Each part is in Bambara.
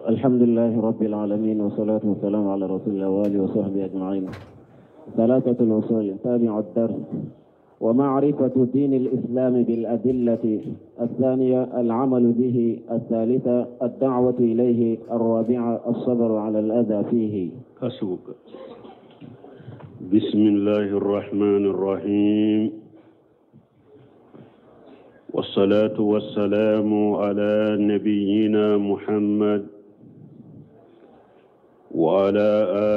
الحمد لله رب العالمين والصلاة والسلام على رسول الله وآله وصحبه أجمعين. ثلاثة الأصول. تابع الدرس. ومعرفة دين الإسلام بالأدلة. الثانية العمل به. الثالثة الدعوة إليه. الرابعة الصبر على الأذى فيه. حسبك. بسم الله الرحمن الرحيم، والصلاة والسلام على نبينا محمد وعلى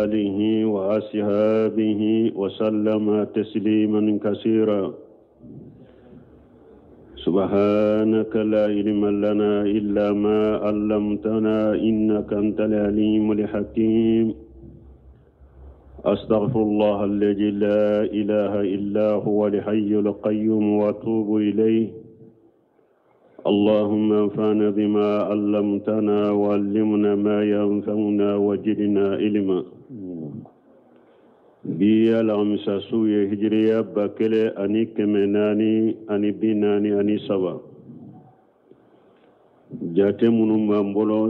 آله وأصحابه وسلم تسليما كثيرا. سبحانك لا علم لنا إلا ما علمتنا إنك أنت العليم الحكيم. أستغفر الله الذي لا إله إلا هو الحي القيوم وأتوب إليه. اللهم انفعنا بما علمتنا وعلمنا ما ينفعنا وزدنا علما. Bi alamisa su ye, hijiriya 1443, jate minnu b'an bolo,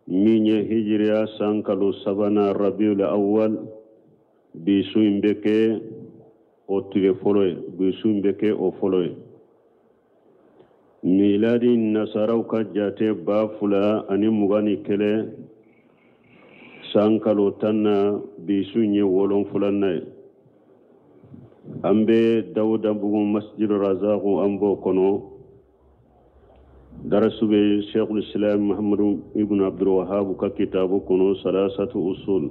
min ye hijiriya san kalo sabanan, Rabiul Awwal, bi su in bɛ kɛ o tile fɔlɔ ye, bi su in bɛ kɛ o fɔlɔ ye. Miladi nasaraw ka jate, 2021 san kalo 10 na, bi su in ye wolonfilanan ye. An bɛ Dawudabugu, Masjid Razaku, an b'o kɔnɔ. Darasu bɛ Sheikhul Islam Muhammadu ibn Abdul Wahhab ka kitabu kɔnɔ, Salasatu Usul,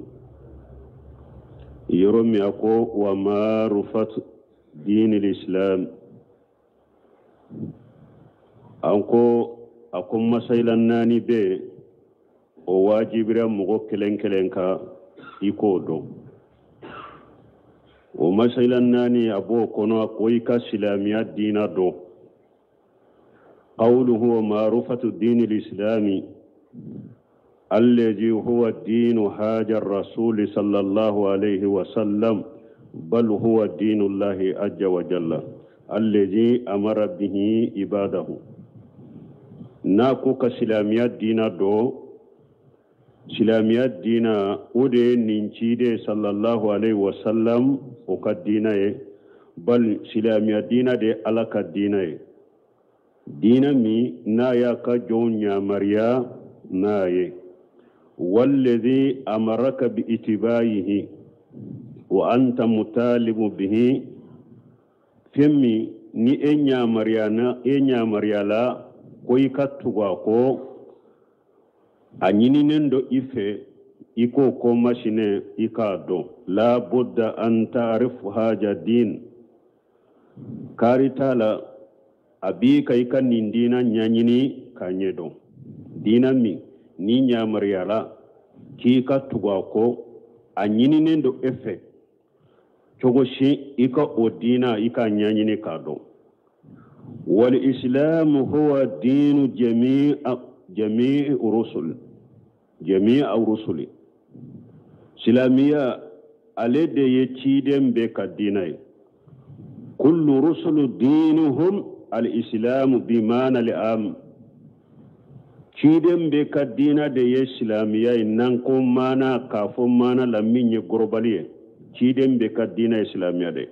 yɔrɔ min a ko wa ma'rifat dinil Islam. An ko a ko masayila naani bɛ yen, o wajibira mɔgɔ kelen kelen ka i k'o dɔn. O masayila naani, a b'o kɔnɔ, a ko i ka silamɛya diina dɔn. قوله ومعرفة الدين الإسلامي الذي هو دين هاج الرسول صلى الله عليه وسلم، بل هو دين الله عز وجل الذي أمر به عباده. N'a ko ka silamɛya diina dɔn, silamɛya diina, o de ye nin ciden sallallahu alaihi wasallam o ka diina ye. Bal silamɛya diina de ye Ala ka diina ye, diina min n'a y'a ka jɔnw yamaruya n'a ye. Walladhi amaraka bi itibayihi wa anta mutalibu bihi, fɛn min ni e yamaruyana, e yamaruyala ko i ka tugu a kɔ, a ɲininen don i fɛ i k'o ko masinɛ i k'a dɔn. La budda an ta'rifu haja din, kaari t'a la, a b'i ka i ka nin diina ɲɛɲini k'a ɲɛdɔn, diina min ni yamaruyala k'i ka tugu a kɔ, a ɲininen don e fɛ cogo si i ka o diina i k'a ɲɛɲini k'a dɔn. والإسلام هو دين جميع رسل، جميع الرسل. Silamɛya, ale de ye ciden bɛɛ ka diina ye. كل رسل دينهم الإسلام بمعنى العام. Ciden bɛɛ ka diina de ye silamɛya ye. N'an ko maana, k'a fɔ maana la min ye global ye, ciden bɛɛ ka diina ye silamɛya de.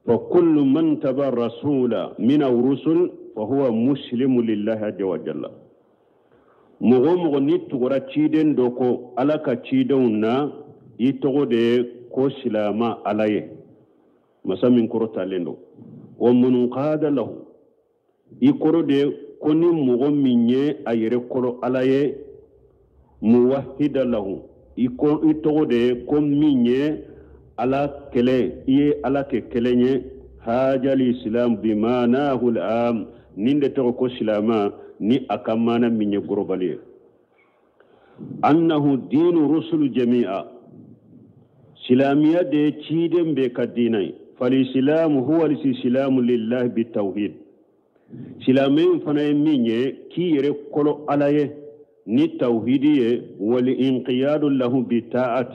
فكل من تبع الرسول من الرسل فهو مسلم لله عز وجل. Mɔgɔ o mɔgɔ ni tugura ciden dɔ kɔ Ala ka cidenw na, i tɔgɔ de ye ko silama Ala ye, masa min kɔrɔtalen don. ومن انقاد له, i kɔrɔ de ko ni mɔgɔ min ye a yɛrɛ kɔrɔ Ala ye. موحدا له, i tɔgɔ de ye ko min ye Ala kelen, i ye Ala kɛ kelen ye. هذا الإسلام بمعناه العام, nin de tɔgɔ ko silama ni a ka maana min ye global ye. أنه دين رسل جميعا, silamɛya de ye ciden bɛɛ ka diina ye. فالإسلام هو الاستسلام لله بالتوحيد. Silamɛ fana ye min ye k'i yɛrɛ kɔlɔ Ala ye ni tawhidi ye. والانقياد له بالطاعة,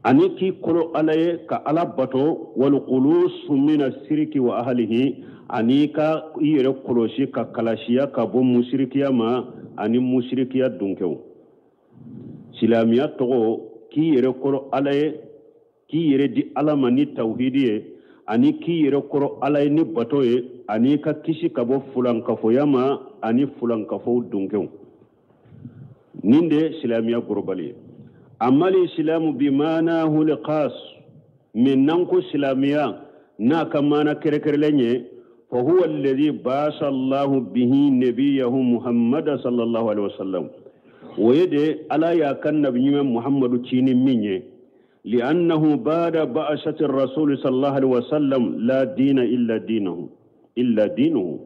ani k'i kɔlɔ Ala ye ka Ala bato. والخلوص من الشرك وأهله, ani ka i yɛrɛ kɔlɔsi ka kalasiya ka bɔ musirikiya ma. ani musirikiya dunkɛw. Silamɛya tɔgɔ k'i yɛrɛ kɔrɔ Ala ye, k'i yɛrɛ di Ala ma ni tawhidi ye, ani k'i yɛrɛ kɔrɔ Ala ye ni bato ye, ani ka kisi ka bɔ fulankafoya ma ani fulankafow dunkɛw. Nin de silamɛya gorobali ye. Amali silamu bi maanahu lqas, min n'an ko silamɛya n'a ka maana kɛrɛkɛrɛlen ye, fa huwa alladhi ba'asa Allahu bihi nabiyahu Muhammada sallallahu alaihi wasallam. O ye de Ala y'a ka nabi ɲuman Muhammadu ci ni min ye. Li'annahu ba'da ba'asati rasuli sallallahu alaihi wasallam la dina illa dinahu illa dinuhu.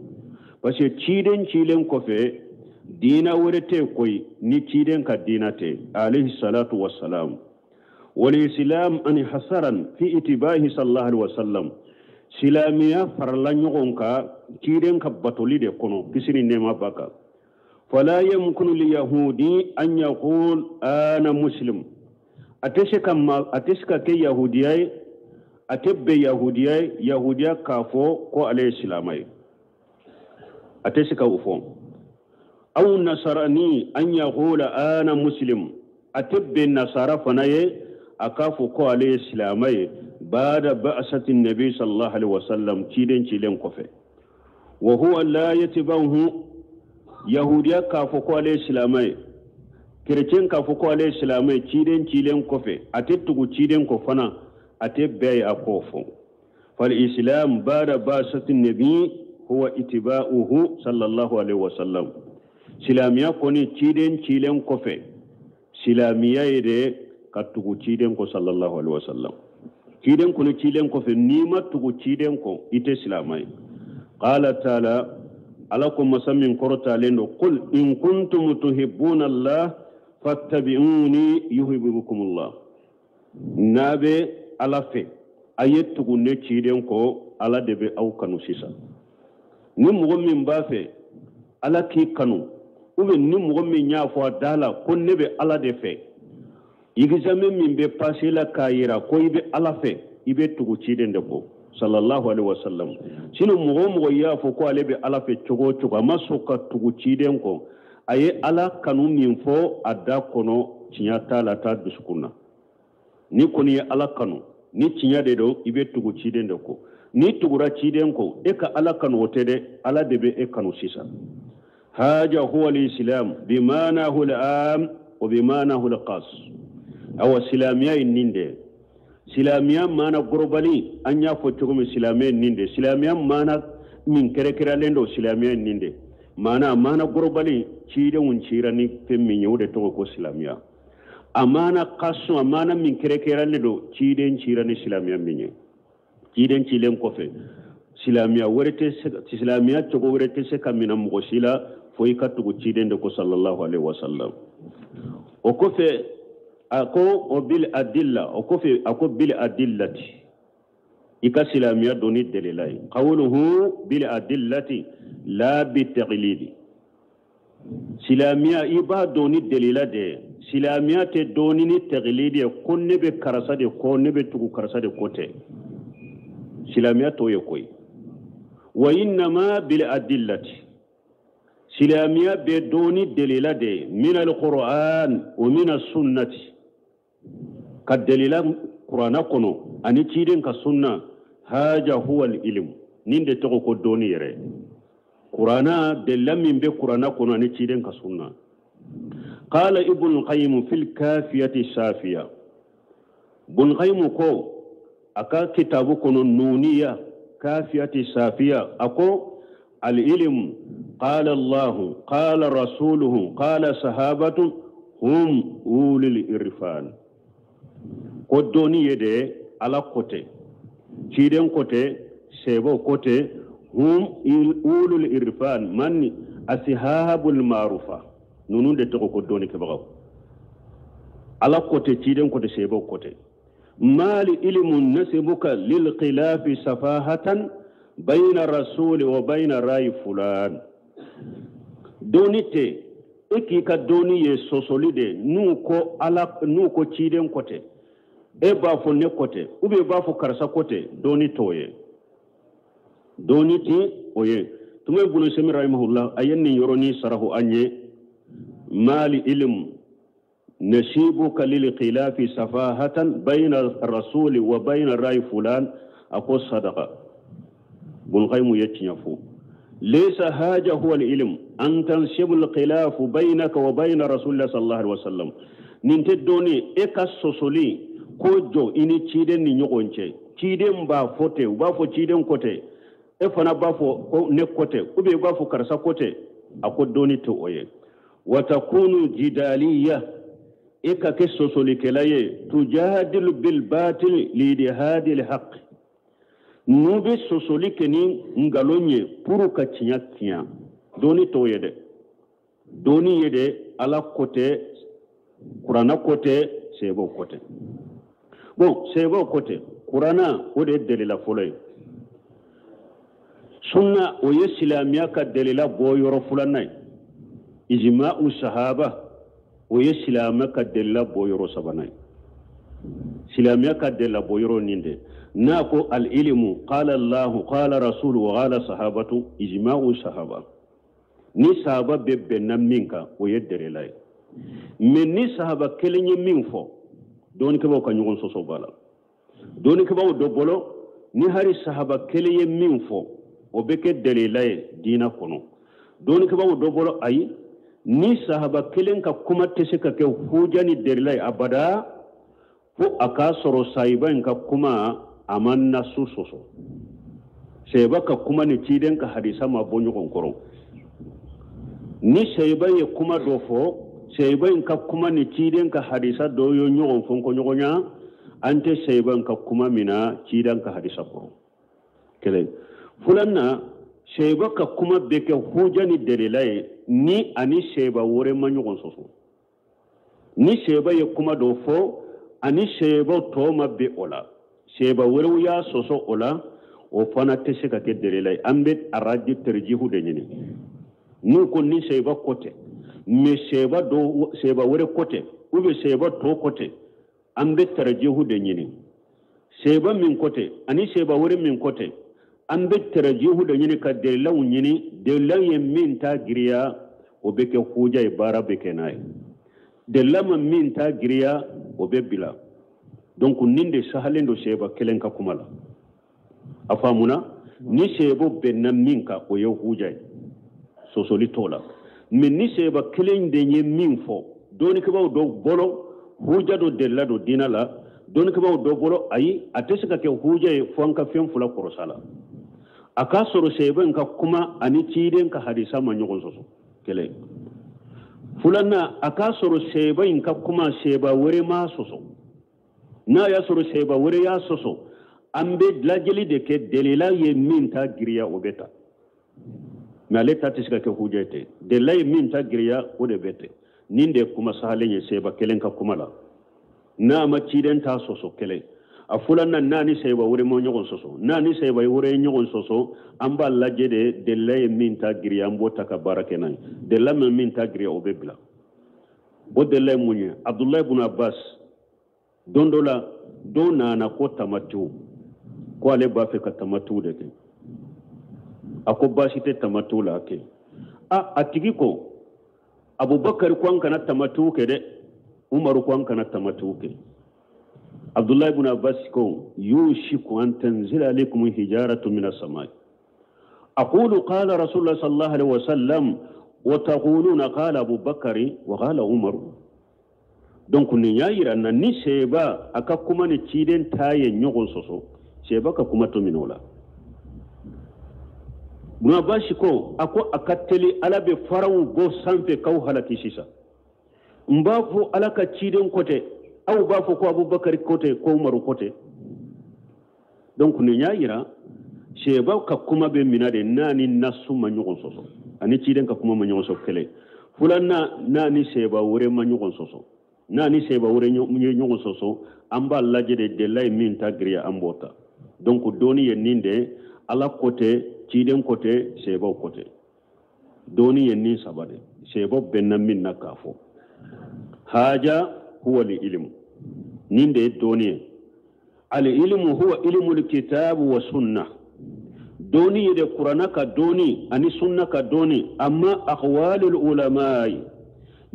Parce que ciden cilen kɔfɛ diina wɛrɛ tɛ koyi ni ciden ka diina tɛ, alayhi salatu wassalam. Wal islam ani hasaran fi itibahi sallallahu alaihi wasallam. Silamɛya farala ɲɔgɔn kan ciden ka batoli de kɔnɔ, kisi ni nɛɛma b'a kan. Fala yamkunu li yahudi an yaqul ana muslim. A tɛ se ka ma, a tɛ se ka kɛ yahudiya ye, a tɛ bɛn yahudiya ye, yahudiya k'a fɔ ko ale ye silamɛ ye, a tɛ se ka o fɔ. Aw nasarani an yaqula ana muslim, a tɛ bɛn nasara fana ye a k'a fɔ ko ale ye silamɛ ye ba'da ba'sati nabi sallallahu alaihi wasallam, ciden cilen kɔfɛ. Wa huwa la yatba'uhu, yahudiya k'a fɔ ko ale ye silamɛ ye, kerecɛn k'a fɔ ko ale ye silamɛ ye ciden cilen kɔfɛ, a tɛ tugu ciden kɔ fana, a tɛ bɛɛ ye a k'o fɔ. Fal islam ba'da ba'sati nabi huwa itiba'uhu sallallahu alaihi wasallam. Silamɛya kɔni ciden cilen kɔfɛ, silamɛya ye de ka tugu ciden kɔ sallallahu alaihi wasallam. Ciden kɔni cilen kɔfɛ, n'i ma tugu ciden kɔ, i tɛ silamɛ ye. Qala ta'ala, Ala ko masa min kɔrɔtalen don, qul in kuntum tuhibbuna Allah fattabi'uni yuhibbukumullah. N'a bɛ Ala fɛ, a ye tugu ne ciden kɔ, Ala de bɛ aw kanu sisan. Ni mɔgɔ min b'a fɛ Ala k'i kanu, ou bien ni mɔgɔ min y'a fɔ a da la ko ne bɛ Ala de fɛ, examen min bɛ passé la k'a yira ko i bɛ Ala fɛ, i bɛ tugu ciden de kɔ sallallahu alaihi wasallam. Sinon mɔgɔ o mɔgɔ y'a fɔ ko ale bɛ Ala fɛ cogo o cogo, a ma sɔn ka tugu ciden kɔ, a ye Ala kanu min fɔ a da kɔnɔ, tiɲɛ t'a la, t'a dusukun na. Ni kɔni ye Ala kanu, ni tiɲɛ de don, i bɛ tugu ciden de kɔ. N'i tugura ciden kɔ, e ka Ala kanu o tɛ dɛ, Ala de bɛ e kanu sisan. Haja huwa al-islam bimanahu al-am wa bimanahu al-qas. Awa silamɛya ye nin de ye. Silamɛya maana gorobali, an y'a fɔ cogo min, silamɛya ye nin de ye. Silamɛya maana min kɛrɛkɛrɛlen don, silamɛya ye nin de ye. Maana gorobali, cidenw cira ni fɛn min ye, o de tɔgɔ ko silamɛya. A maana kaso, a maana min kɛrɛkɛrɛlen don, ciden cira ni silamɛya min ye. Ciden cilen kɔfɛ, silamɛya wɛrɛ tɛ se, silamɛya cogo wɛrɛ tɛ se ka minɛ mɔgɔ si la fo i ka tugu ciden de ko sallallahu alaihi wasallam. O kɔfɛ a ko o bil adilla, o kɔfɛ a ko bil adillati, i ka silamɛya don ni delila ye. Qawluhu bil adillati la bi taqlidi. Silamɛya i b'a dɔn ni delila de ye. Silamɛya tɛ dɔnni ni taqlidi ye ko ne bɛ karisa de kɔ, ne bɛ tugu karisa de kɔ tɛ. Silamɛya t'o ye koyi. Wa innama bil adillati, silamɛya bɛ dɔnni delila de ye, min al-Qur'an wa min as-sunnati, ka delila Kurana kɔnɔ ani ciden ka sunna. Haja huwa al-ilm, nin de tɔgɔ ko dɔnni yɛrɛ. Kurana delila min bɛ Kurana kɔnɔ ani ciden ka sunna. Qala Ibn Qayyim fil kafiyati safiya. Ibn Qayyim ko a ka kitabu kɔnɔ nuniya kafiyati safiya, a ko al-ilm qala Allah qala rasuluhu qala sahabatu hum ulul irfan. Ko dɔnni ye de Ala ko tɛ, ciden ko tɛ, sɛbɛw ko tɛ, hum ulul irfan man asihabul marufa, ninnu de tɔgɔ ko dɔnnikɛbagaw. Ala ko tɛ, ciden ko tɛ, sɛbɛw ko tɛ. Mali ilmun nasibuka lil khilafi safahatan bayna rasuli wa bayna rayi fulan. Dɔnni tɛ e k'i ka dɔnni ye sɔsɔli de, n'u ko Ala, n'u ko ciden ko tɛ, e b'a fɔ ne ko tɛ, ou bien e b'a fɔ karisa ko tɛ, dɔnni t'o ye. Dɔnni tɛ o ye. Tuma Ibn Semi rahimahullah a ye nin yɔrɔnin sarahu an ye. Mali ilmu nasibuka lil khilafi safahatan bayna rasuli wa bayna rai fulan. A ko sadaka Ibn Qayyim ye tiɲɛ fɔ. Laysa haja huwa al-ilm an tansibu al-khilaf baynaka wa bayna rasulillah sallallahu alaihi wasallam. Nin tɛ dɔnni e ka sɔsɔli ko jɔ i ni ciden ni ɲɔgɔn cɛ. Ciden b'a fɔ ten, u b'a fɔ ciden ko ten, e fana b'a fɔ ko ne ko ten, ou bien i b'a fɔ karisa ko ten. A ko dɔnni tɛ o ye. Wa takunu jidaliya, e ka kɛ sɔsɔlikɛla ye. Tujadilu bil batil li al haqq, n'u bɛ sɔsɔli kɛ ni nkalon ye pour ka tiɲɛ tiɲɛ. Dɔnni t'o ye dɛ. Dɔnni ye de Ala ko tɛ, Kurana ko tɛ, sɛbɛw ko tɛ. Bon, sɛbɛw ko tɛ, Kurana o de ye delila fɔlɔ ye. Sunna o ye silamɛya ka delila bɔ yɔrɔ filanan ye. Ijma'u sahaba o ye silamɛ ka delila bɔ yɔrɔ sabanan ye. Silamɛya ka delila bɔ yɔrɔ nin de n'a ko al-ilmu qala Allahu qala rasulu wa qala sahabatu, ijma'u sahaba. Ni sahaba bɛ bɛnna min kan o ye delila ye. Mais ni sahaba kelen ye min fɔ, dɔnnikɛbaaw ka ɲɔgɔn sɔsɔ b'a la. Dɔnnikɛbaaw dɔ bolo ni hari sahaba kelen ye min fɔ o bɛ kɛ delila ye diinɛ kɔnɔ. Dɔnnikɛbaaw dɔ bolo ayi, ni sahaba kelen ka kuma tɛ se ka kɛ huja ni delila ye abada fo a k'a sɔrɔ sahiba in ka kuma a ma nasu sɔsɔ. Sahiba ka kuma ni ciden ka hadisa ma bɔ ɲɔgɔn kɔrɔ. Ni sahiba ye kuma dɔ fɔ, sahiba in ka kuma ni ciden ka hadisa dɔ ye ɲɔgɔn fɔ ko ɲɔgɔn an tɛ sahiba in ka kuma mina ciden ka hadisa kɔrɔ. Kelen. Filanan, sahiba ka kuma bɛ kɛ huja ni delila ye ni ani sahiba wɛrɛ ma ɲɔgɔn sɔsɔ. Ni sahiba ye kuma dɔ fɔ ani sahiba tɔ ma bɛn o la, sahiba wɛrɛw y'a sɔsɔ o la, o fana tɛ se ka kɛ delila ye. An bɛ araji tɛrijihu de ɲini. N'u ko ni sahiba ko tɛ, mais sahiba dɔ sahiba wɛrɛ ko tɛ, ou bien sahiba tɔ ko tɛ, an bɛ tɛrijihu de ɲini. Sahiba min ko tɛ ani sahiba wɛrɛ min ko tɛ, an bɛ tɛrijihu de ɲini ka delilaw ɲini. Delilaw ye min ta giriya o bɛ kɛ huja ye, baara bɛ kɛ n'a ye. Delila ma min ta giriya o bɛ bila. Donc nin de sahalen don sahiba kelen ka kuma la. A faamuna? Ni sahiba bɛnna min kan o ye huja ye, sɔsɔli t'o la. Mais ni sahiba kelen de ye min fɔ, dɔnnikɛbaaw dɔw bolo huja dɔ delila don diinɛ la, dɔnnikɛbaaw dɔw bolo ayi, a tɛ se ka kɛ huja ye fo an ka fɛn fila kɔrɔsa la. A k'a sɔrɔ sahiba in ka kuma ani ciden ka hadisa ma ɲɔgɔn sɔsɔ. Kelen. Filanan, a k'a sɔrɔ sahiba in ka kuma sahiba wɛrɛ ma sɔsɔ. N'a y'a sɔrɔ sahiba wɛrɛ y'a sɔsɔ, an bɛ lajɛli de kɛ delila ye min ta giriya o bɛ ta. Mais ale ta tɛ se ka kɛ huja ye ten. Delila ye min ta giriya o de bɛ ten. Nin de ye kuma sahalen ye sahiba kelen ka kuma la. N'a ma ciden ta sɔsɔ, kelen. A filanan, n'a ni sahiba wɛrɛ ma ɲɔgɔn sɔsɔ, n'a ni sahiba wɛrɛ ye ɲɔgɔn sɔsɔ, an b'a lajɛ de delila ye min ta giriya an b'o ta ka baara kɛ n'a ye. Delila ma min ta giriya o bɛ bila. O delila ye mun ye? Abdulayi ibn Abbas don dɔ la, dɔw nana ko tamatiw, ko ale b'a fɛ ka tamatiw de kɛ. A ko baasi tɛ tamatiw la a kɛ. A tigi ko Abubakar ko an kana tamatiw kɛ dɛ, Umaru ko an kana tamatiw kɛ. Abdullah ibn Abbas ko yushiku an tanzila alaykum hijaratu min as-samai. Aqulu qala Rasulullah sallallahu alaihi wasallam wa taquluna qala Abu Bakr wa qala Umar. Donc nin y'a yira na ni seba a ka kuma ni ciden ta ye ɲɔgɔn sɔsɔ, seba ka kuma to min o la. Ibn Abbas ko a ko a ka teli Ala bɛ faraw bɔ sanfɛ k'aw halaki sisan. N b'a fɔ Ala ka ciden ko tɛ, aw b'a fɔ ko Abubakar ko tɛ, ko Umaru ko tɛ. Donc nin y'a yira seba ka kuma bɛ mina de n'a ni nasu ma ɲɔgɔn sɔsɔ, ani ciden ka kuma ma ɲɔgɔn sɔsɔ kelen. Filanan, n'a ni seba wɛrɛ ma ɲɔgɔn sɔsɔ, n'a ni seba wɛrɛ ye ɲɔgɔn sɔsɔ, an b'a lajɛ de delila ye min ta giriya an b'o ta. Donc dɔɔni ye nin de, Ala ko tɛ, ciden ko tɛ, sebaw ko tɛ. Dɔɔni ye nin saba de, sebaw bɛnna min na k'a fɔ. Haja huwa li ilmu, nin de ye dɔɔni ye. Al ilmu huwa ilmu kitabu wa sunna. Dɔɔni ye de Kurana ka dɔɔni ani sunna ka dɔɔni. Amma aqwalul ulamai,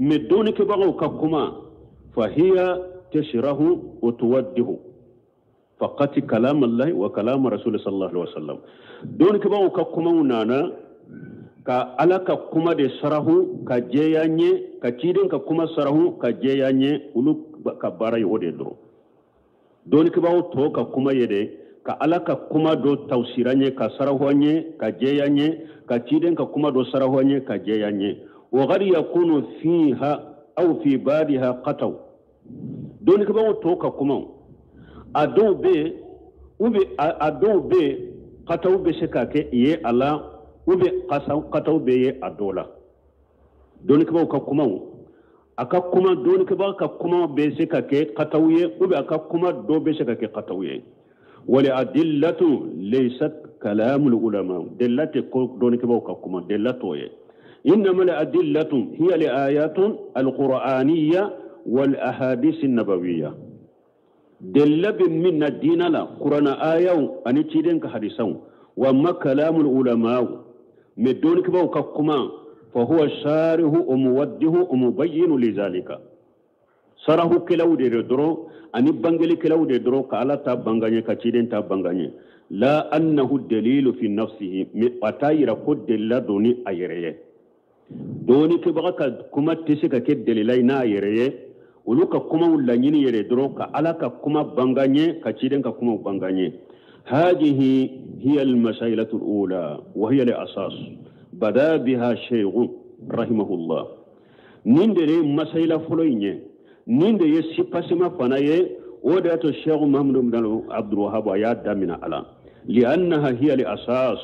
Mais dɔnnikɛbagaw ka kuma fahiya tashrahu wa tuwaddihu faqat kalam Allah wa kalam Rasul sallallahu alaihi wasallam. Dɔnnikɛbagaw ka kumaw nana ka Ala ka kuma de sarahu ka jɛya ɲɛ, ka ciden ka kuma sarahu ka jɛya ɲɛ, olu ka baara ye o de dɔrɔn. Dɔnnikɛbagaw tɔw ka kuma ye de ka Ala ka kuma dɔ tawsira ɲɛ, ka sarahu ɲɛ, ka jɛya ɲɛ, ka ciden ka kuma dɔ sarahu ɲɛ, ka jɛya ɲɛ. Wa qad yakunu fiha aw fi badiha qataw. Dɔnnikɛbagaw tɔw ka kuma a dɔw bɛ yen ou bien a dɔw bɛ yen qataw bɛ se ka kɛ ye a la, ou bien qataw bɛ ye a dɔw la. Dɔnnikɛbagaw ka kumaw, a ka kuma dɔnnikɛbaga ka kuma bɛ se ka kɛ qataw ye, ou bien a ka kuma dɔ bɛ se ka kɛ qataw ye. Wal adillatu laysat kalamul ulama, dilla tɛ ko dɔnnikɛbagaw ka kuma, dilla t'o ye. Innama al adillatu hiya al ayatun al qur'aniyya wal ahadith an nabawiyya. Dilla bɛ min na diina la, kurana ayaw ani ciden ka hadisaw. Wa ma kalamul ulama, mais dɔnnikɛbagaw ka kuma fa huwa sharihu wa muwaddihu wa mubayyinu lidhalika. Sarahu kɛlaw de dɔrɔn ani bangelikɛlaw de dɔrɔn ka Ala ta banganye, ka ciden ta banganye. La annahu dalilu fi nafsihi, mais a t'a yira ko delila don ni a yɛrɛ ye. Dɔnnikɛbaga ka kuma tɛ se ka kɛ delila ye n'a yɛrɛ ye. Olu ka kumaw laɲini yɛrɛ dɔrɔn ka Ala ka kuma banganye, ka ciden ka kumaw banganye. Hadihi hiya al-masailatu al-ula wa hiya al-asas bada biha shaykh rahimahullah. Nin de ye masaila fɔlɔ in ye, nin de ye sipasima fana ye. O de y'a to Cheikh Muhammad bin Abdul Wahhab a y'a daminɛ a la, li'annaha hiya al-asas,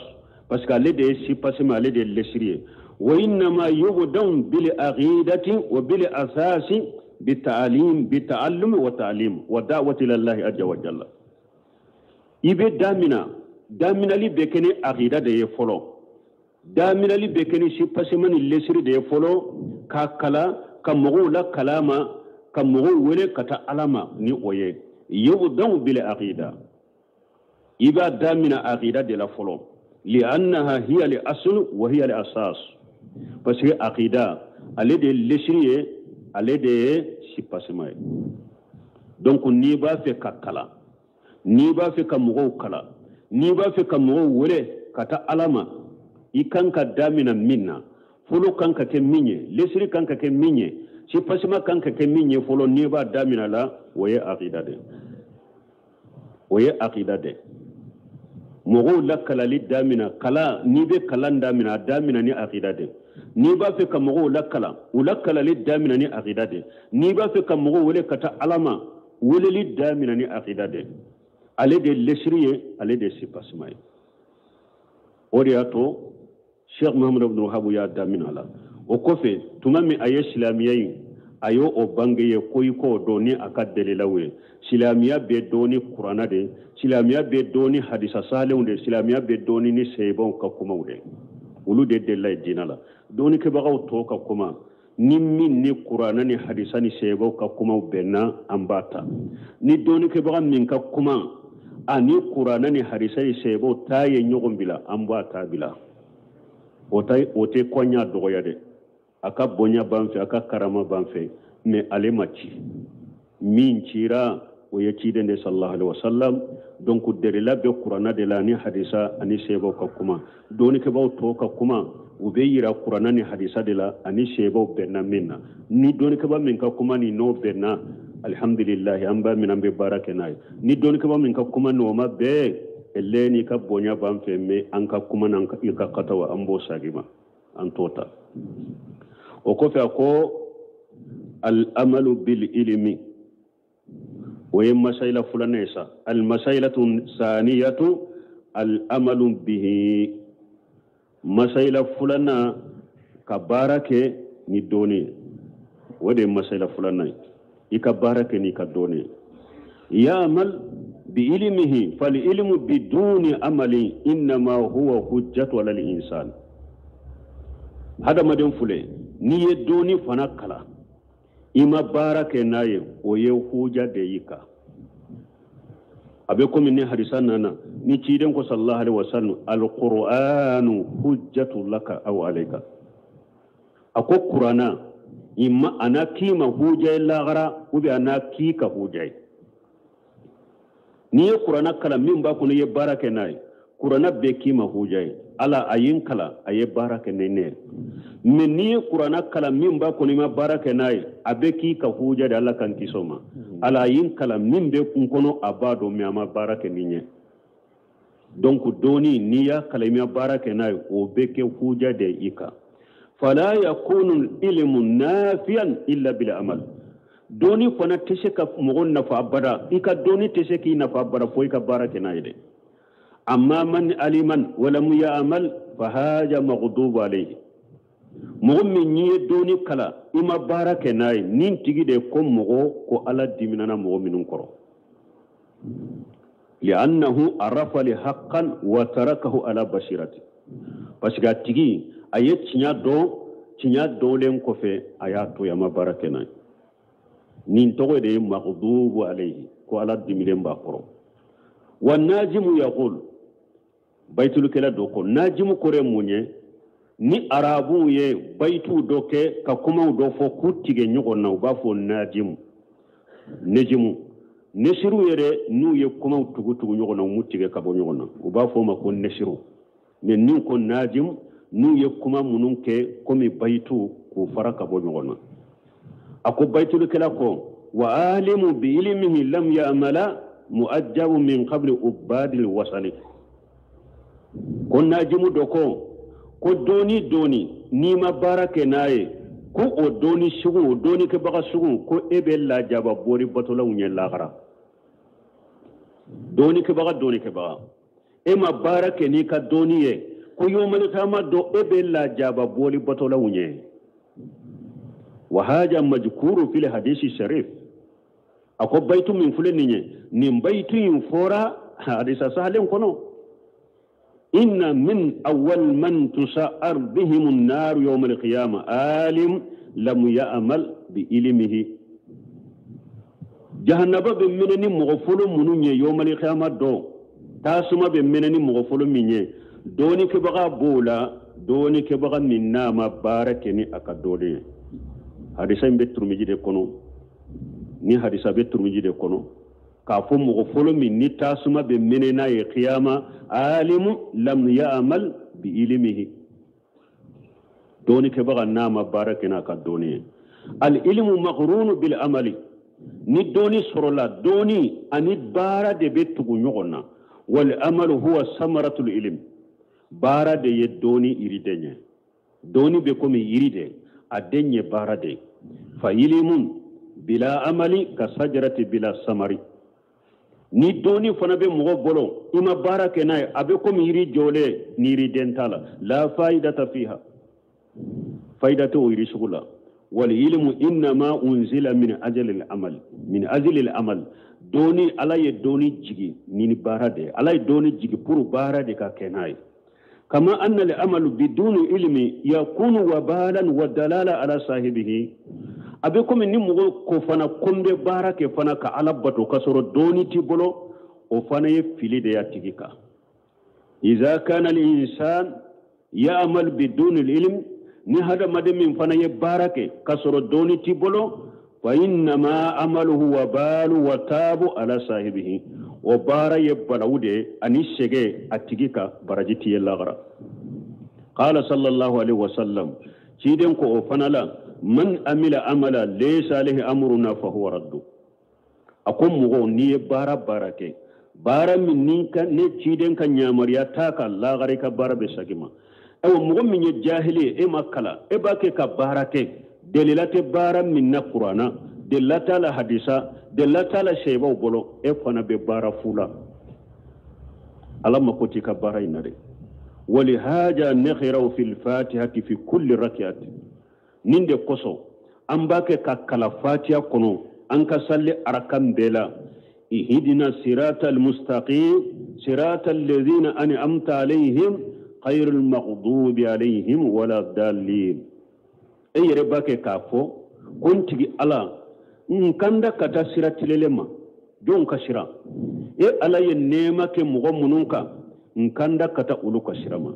parce que ale de ye sipasima, ale de ye lesiri ye. Wa innama yubda'u bil aqidati wa bil asasi bita'alim bita'allum wa ta'lim wa da'wati ila Allah azza wa jalla. I bɛ damina, daminali bɛ kɛ ni aqida de ye fɔlɔ, daminali bɛ kɛ ni sipasima ni lesiri de ye fɔlɔ, k'a kala ka mɔgɔw la kalama, ka mɔgɔw wele ka taa Ala ma ni o ye. Yubda'u bil aqida, i b'a damina aqida de la fɔlɔ, li'annaha hiya al asl wa hiya al asas, parce que aqida ale de ye lesiri ye, ale de ye sipasima ye. Donc n'i b'a fɛ ka kalan, n'i b'a fɛ ka mɔgɔw kalan, n'i b'a fɛ ka mɔgɔw wele ka taa Ala ma, i kan ka damina min na fɔlɔ, kan ka kɛ min ye, lesiri kan ka kɛ min ye, sipasima kan ka kɛ min ye fɔlɔ, n'i b'a damina la, o ye aqida de, o ye aqida de. Mɔgɔw lakalali damina, kalan, n'i bɛ kalan damina, a damina ni aqida de. N'i b'a fɛ ka mɔgɔw lakalan, u lakalali damina ni aqida de. N'i b'a fɛ ka mɔgɔw wele ka taa Ala ma, weleli damina ni aqida de. Ale de ye lesiri ye, ale de ye sipasima ye. O de y'a to Cheikh Muhammad ibn Wahhab y'a damina la. O kɔfɛ tuma min a ye silamɛya in, a y'o o bange ye ko i k'o dɔn ni a ka dalilaw ye. Silamɛya bɛ dɔn ni kurana de, silamɛya bɛ dɔn ni hadisa salenw de, silamɛya bɛ dɔn ni seyibaw ka kumaw de. Olu de delila ye diinɛ la. Dɔnnikɛbagaw tɔw ka kuma ni min ni kurana ni hadisa ni seyibaw ka kumaw bɛnna, an b'a ta. Ni dɔnnikɛbaga min ka kuma ani kurana ni hadisa ni seyibaw ta ye ɲɔgɔn bila, an b'a ta bila. O tɛ kɔɲa dɔgɔya dɛ, a ka bonya b'an fɛ, a ka karama b'an fɛ, mais ale ma ci. Min cira o ye ciden de sallallahu alaihi wasallam. Donc delila bɛ kurana de la ani hadisa ani seyibaw ka kuma. Dɔnnikɛbaaw tɔw ka kuma u bɛ yira kurana ni hadisa de la ani seyibaw bɛnna min na. Ni dɔnnikɛbaa min ka kuma ni n'o bɛnna, alhamdulilahi, an b'a minɛ, an bɛ baara kɛ n'a ye. Ni dɔnnikɛbaa min ka kuma n'o ma bɛn, ele n'i ka bonya b'an fɛ, mais an ka kuma n'an i ka kataw an b'o sagi ma, an t'o ta. O kɔfɛ a ko al amalu bil ilmi, o ye masayila filanan ye sa. Al masayilatu saniyatu al amalu bihi, masayila filanan ka baara kɛ ni dɔnni ye, o de ye masayila filanan ye. I ka baara kɛ n'i ka dɔnni ye. Ya'mal bi ilmihi fal ilmu biduni amali innama huwa hujjatu ala al insan. Hadamaden filɛ, n'i ye dɔnni fana kalan, i ma baara kɛ n'a ye, o ye huja de y'i kan. A bɛ komi ni hadisa nana ni ciden ko sallallahu alaihi wasallam, alqur'anu hujjatu laka aw alayka. A ko kurana Imma a na k'i ma huja ye lagara ou bien a na k'i ka huja ye. N'i ye kuranna kalan min b'a kɔnɔ i ye baara kɛ n'a ye, kuranna bɛ k'i ma huja ye. Ala a ye n kalan, a ye baara kɛ ni ne ye. Mais n'i ye kuranna kalan min b'a kɔnɔ i ma baara kɛ n'a ye, a bɛ k'i ka huja de. Ala k'an kisi o ma. Ala a ye n kalan min bɛ n kɔnɔ, a b'a dɔn, mais a ma baara kɛ ni n ye. Donc dɔnni n'i y'a kalan i ma baara kɛ n'a ye, o bɛ kɛ huja de i kan. Fala yakunu ilmu nafiyan illa bil amal. Dɔnni fana tɛ se ka mɔgɔ nafa abada, i ka dɔnni tɛ se k'i nafa abada fo i ka baara kɛ n'a ye dɛ. Amma man aliman walam ya'mal fa haja maghdubu alayhi. Mɔgɔ min n'i ye dɔnni kalan i ma baara kɛ n'a ye, nin tigi de ko mɔgɔ ko Ala diminana mɔgɔ minnu kɔrɔ. Li'annahu arafa li haqqan wa tarakahu ala basirati. Parce que a tigi a ye tiɲɛ dɔn, tiɲɛ dɔnlen kɔfɛ a y'a to yen, a ma baara kɛ n'a ye. Nin tɔgɔ de ye maghdubu alayhi, ko Ala dimilen b'a kɔrɔ. Wa najimu yaqul, bayitulukɛla dɔ ko, najimu kɔrɔ ye mun ye? Ni arabuw ye bayituw dɔ kɛ ka kumaw dɔ fɔ k'u tigɛ ɲɔgɔn na, u b'a fɔ najimu, nejimu. Nesiru yɛrɛ n'u ye kumaw tugu tugu ɲɔgɔn na, u m'u tigɛ ka bɔ ɲɔgɔn na, u b'a fɔ o ma ko nesiru. Mais n'u ko najimu, n'u ye kuma minnu kɛ komi bayitu k'u fara ka bɔ ɲɔgɔn na. A ko bayitulukɛla ko wa alimu bi ilmihi lam ya'mala mu'ajjabu min qabli ubadil wasali. Ko najimu dɔ ko dɔɔni dɔɔni n'i ma baara kɛ n'a ye, ko o dɔɔni sugu, o dɔɔni kɛbaga sugu, ko e bɛ lajaba bɔri batolaw ɲɛ lahara. Dɔɔni kɛbaga, dɔɔni kɛbaga, e ma baara kɛ n'i ka dɔɔni ye, ko yomali kama dɔ e bɛ lajaba bɔri batolaw ɲɛ. Wa haja majkuru fil hadisi sharif. A ko bayitu min filɛ nin ye, nin bayitu in fɔra hadisa sahalen kɔnɔ. Inna min awwal man tusa'ar bihim an-nar yawm al-qiyamah alim lam ya'mal bi ilmihi. Jahannaba bɛ minɛ ni mɔgɔ fɔlɔ minnu ye yawm al-qiyamah dɔn, tasuma bɛ minɛ ni mɔgɔ fɔlɔ min ye, dɔɔnikɛbaga b'o la, dɔɔnikɛbaga min n'a ma baara kɛ ni a ka dɔɔni ye. Hadisa in bɛ Turumiji de kɔnɔ, ni hadisa bɛ Turumiji de kɔnɔ, k'a fɔ mɔgɔ fɔlɔ min ni tasuma bɛ minɛ n'a ye kiyama, alimu lam ya'mal bi ilmihi. Dɔɔnikɛbaga n'a ma baara kɛ n'a ka dɔɔni ye. Al ilmu maghrunu bil amali. Ni dɔɔni sɔrɔla, dɔɔni ani baara de bɛ tugu ɲɔgɔn na. Wal amalu huwa samaratul ilm. Baara de ye dɔɔni yiriden ye. Dɔɔni bɛ komi yiri de, a den ye baara de ye. Fa ilimun bila amali ka sajarati bila samari. Ni dɔɔni fana bɛ mɔgɔ bolo, i ma baara kɛ n'a ye, a bɛ komi yiri jɔlen ni yiriden t'a la. La faidata fiha, faida tɛ o yiri sugu la. Wal ilmu innama unzila min ajali al-amal, min ajli al-amal. Dɔɔni, Ala ye dɔɔni jigi ni baara de ye. Ala ye dɔɔni jigi pour baara de ka kɛ n'a ye. Kama anna al-amalu biduni ilmi yakunu wabalan wa dalala ala sahibihi. A bɛ komi ni mɔgɔ ko fana ko n bɛ baara kɛ fana ka Ala bato k'a sɔrɔ dɔɔni t'i bolo, o fana ye fili de y'a tigi kan. Iza kana al-insan ya'mal biduni al-ilm, ni hadamaden min fana ye baara kɛ k'a sɔrɔ dɔɔni t'i bolo, fa innama amaluhu wabalu wa tabu ala sahibihi. O baara ye balawu de ye ani sɛgɛn a tigi kan, baraji t'i ye lahara. Qala sallallahu alaihi wasallam, ciden ko o fana la, man amila amala laysa alayhi amruna fa huwa raddu. A ko mɔgɔ n'i ye baara baara kɛ, baara min ni ka ne ciden ka yamaruya t'a kan, lahara i ka baara bɛ segin ma. Ayiwa, mɔgɔ min ye jahili ye, e ma kalan, e b'a kɛ ka baara kɛ, delila tɛ baara min na kuranna, delila t'a la hadisa, delila t'a la sɛbaw bolo, e fana bɛ baara fu la. Ala mako t'i ka baara in na dɛ. Walihaja nakhiraw fil fatihati fi kulli rakiati. Nin de kosɔn an b'a kɛ ka kala fatiya kɔnɔ an ka sali arakan bɛɛ la. Ihdina sirata almustaqim sirata alladhina an'amta alayhim ghayril maghdubi alayhim wala dallin. E yɛrɛ b'a kɛ k'a fɔ ko n tigi Ala, n kanda ka taa sira tilelen ma, jɔnw ka sira. E Ala ye nɛɛma kɛ mɔgɔ minnu kan, n kanda ka taa olu ka sira ma.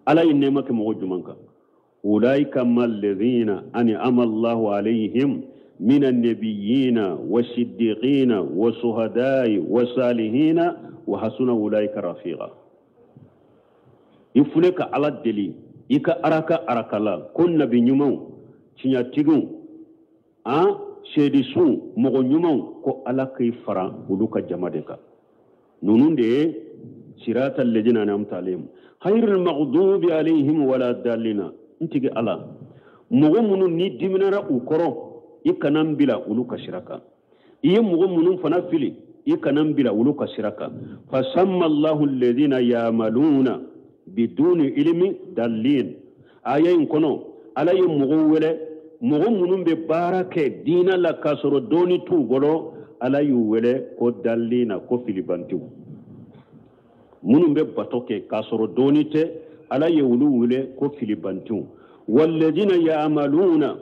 Ala ye nɛɛma kɛ mɔgɔ jumɛn kan? Ulaika malladhina an'ama Allahu alayhim minan nabiyyina wasiddiqina wasuhada'i wasalihina wa hasuna ulaika rafiqa. I filɛ ka Ala deli i ka araka arakala ko nabi ɲumanw tiɲɛtigiw an seedisunw mɔgɔ ɲumanw ko Ala k'i fara olu ka jama de kan. Ninnu de ye sirata alladhina an'amta alayhim ghayril maghdubi alayhim wala dallina. N tigi Ala, mɔgɔ minnu ni diminara u kɔrɔ i kana n bila olu ka sira kan, i ye mɔgɔ minnu fana fili i kana n bila olu ka sira kan. Fasamma Allahu alladhina ya'maluna biduni ilmi dallin. Aya in kɔnɔ Ala ye mɔgɔw wele, mɔgɔ minnu bɛ baara kɛ diinɛ la k'a sɔrɔ dɔnni t'u bolo, Ala y'u wele ko dallina, ko filibantiw. Minnu bɛ bato kɛ k'a sɔrɔ dɔnni tɛ, Ala ye olu wele ko filibantiw. Walladhina ya'maluna